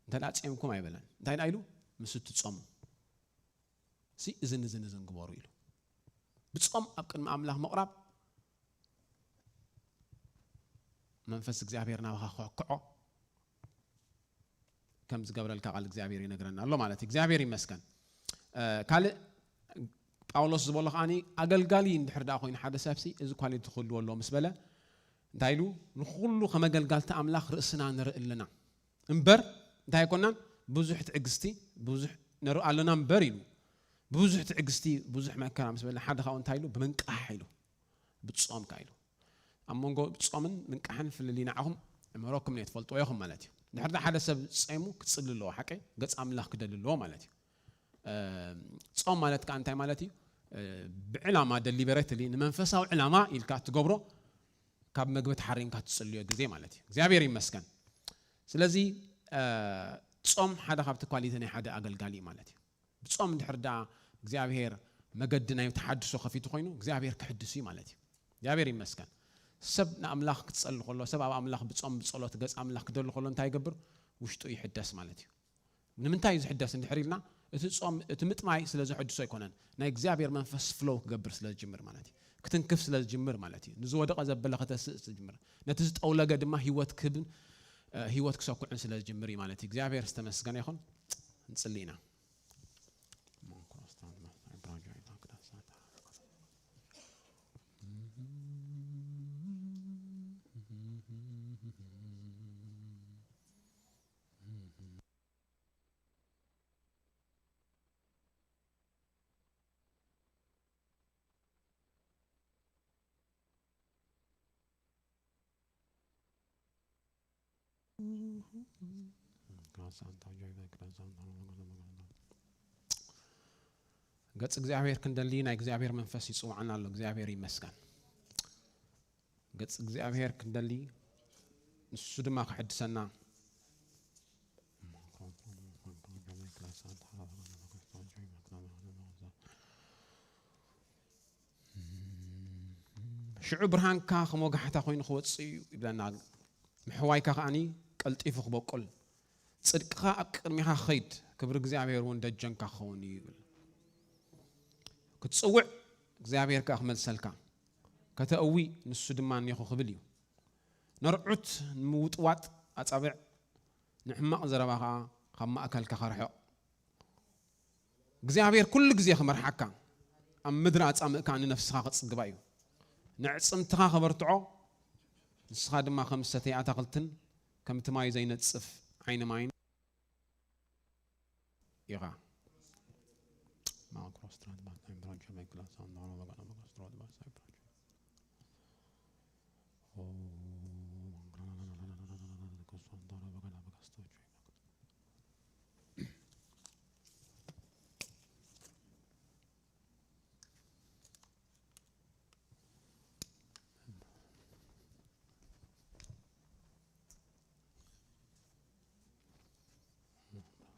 እንተ ደኣ ጼምኩም ኣይበለን። እንታይ ደኣ ኢሉ? "ምስ እትጾሙ ሲ እዝን እዝን እዝን ግበሩ" ኢሉ። ብጾም ኣብ ቅድሚ ኣምላኽ ምቕራብ መንፈስ እግዚኣብሔር ናባኻ ክሕክዖ ከም ዝገብረልካ ቃል እግዚኣብሔር ይነግረና ኣሎ ማለት እዩ። እግዚኣብሔር ይመስገን። እ፣ ካልእ ጳውሎስ ዝበሎ ከኣኒ ኣገልጋሊ እንድሕር ደኣ ኮይኑ ሓደ ሰብሲ እዚ ኳሊቲ ክህልዎ ኣለዎ ምስ በለ እንታይ ኢሉ? "ንኹሉ ከም ኣገልጋልቲ ኣምላኽ ርእስና ንርኢ ኣለና እምበር እንታይ ኣይኮናን? ብዙሕ ትዕግስቲ ብዙሕ ንርኢ ኣለና እምበር" ኢሉ። ብዙሕ ትዕግስቲ ብዙሕ መከራ ምስ በለ ሓደ ካብኡ እንታይ ኢሉ? "ብምንቃሕ" ኢሉ። "ብጾም" ከኣ ኢሉ። ኣብ መንጎ ጾምን ምንቃሕን ፍልልይ ንዓኹም እምህረኩም እየ፣ ትፈልጥዎ ኢኹም ማለት እዩ። ድሕሪ ሓደ ሰብ ጸይሙ ክጽሊ ኣለዎ፣ ሓቀይ ገጽ ኣምላኽ ክደሊ ኣለዎ ማለት እዩ። እ፣ ጾም ማለት ከኣ እንታይ ማለት እዩ? እ፣ ብዕላማ ደሊበረትሊ ንመንፈሳዊ ዕላማ ኢልካ እትገብሮ ካብ መግቢ ተሓሪምካ ትጽልዮ ግዜ ማለት እዩ። እግዚኣብሔር ይመስገን። ስለዚ፣ እ፣ ጾም ሓደ ካብቲ ኳሊቲ ናይ ሓደ ኣገልጋሊ እዩ ማለት እዩ። ብጾም እንድሕር ደኣ እግዚኣብሔር መገዲ ናይ ተሓድሶ ከፊቱ ኮይኑ እግዚኣብሔር ክሕድስ እዩ ማለት እዩ። እግዚኣብሔር ይመስገን። ሰብ ንኣምላኽ ክጸሊ ከሎ፣ ሰብ ኣብ ኣምላኽ ብጾም ብጸሎት ገጽ ኣምላኽ ክደሊ ከሎ እንታይ ይገብር? ውሽጡ ይሕደስ ማለት እዩ። ንምንታይ እዩ ዝሕደስ እንድሕር ኢልና፣ እቲ ጾም፣ እቲ ምጥማይ ስለ ዘሐድሶ ኣይኮነን፣ ናይ እግዚኣብሔር መንፈስ ፍሎው ክገብር ስለ ዝጅምር ማለት እዩ። ክትንክፍ ስለ ዝጅምር ማለት እዩ። ንዝወደቐ ዘበለ ከተስእ ስለ ዝጅምር፣ ነቲ ዝጠውለገ ድማ ህይወት ክህብን፣ እ፣ ህይወት ክሰኩዕን ስለ ዝጅምር እዩ ማለት እዩ። እግዚኣብሔር ዝተመስገነ ይኹን። ንጽሊ ኢና። ገጽ እግዚኣብሔር ክንደሊ ናይ እግዚኣብሔር መንፈስ ይጽውዓና ኣሎ። እግዚኣብሔር ይመስገን። ገጽ እግዚኣብሔር ክንደሊ ንሱ ድማ ክሕድሰና። ሽዑ ብርሃንካ ከም ወጋሕታ ኮይኑ ክወጽእ እዩ ይብለና። ምሕዋይካ ከኣኒ ቀልጢፉ ክበቁል፣ ጽድቅኻ ኣብ ቅድሚኻ ክኸይድ፣ ክብሪ እግዚኣብሔር እውን ደጀንካ ክኸውን እዩ ይብል። ክትጽውዕ እግዚኣብሔር ከኣ ክመልሰልካ፣ ከተእዊ ንሱ ድማ እኔኹ ክብል እዩ። ነርዑት ንምውጥዋጥ ኣጻብዕ፣ ንሕማቕ ዘረባ ከኣ ካብ ማእከልካ ከርሕቕ። እግዚኣብሔር ኩሉ ግዜ ክመርሓካ፣ ኣብ ምድሪ ኣጻምእካ ንነፍስኻ ክጽግባ እዩ። ንዕጽምትኻ ከበርትዖ፣ ንስኻ ድማ ከም ሰተይ ኣታኽልትን ከምቲ ማይ ዘይነጽፍ ዓይኒ ማይን ኢኻ።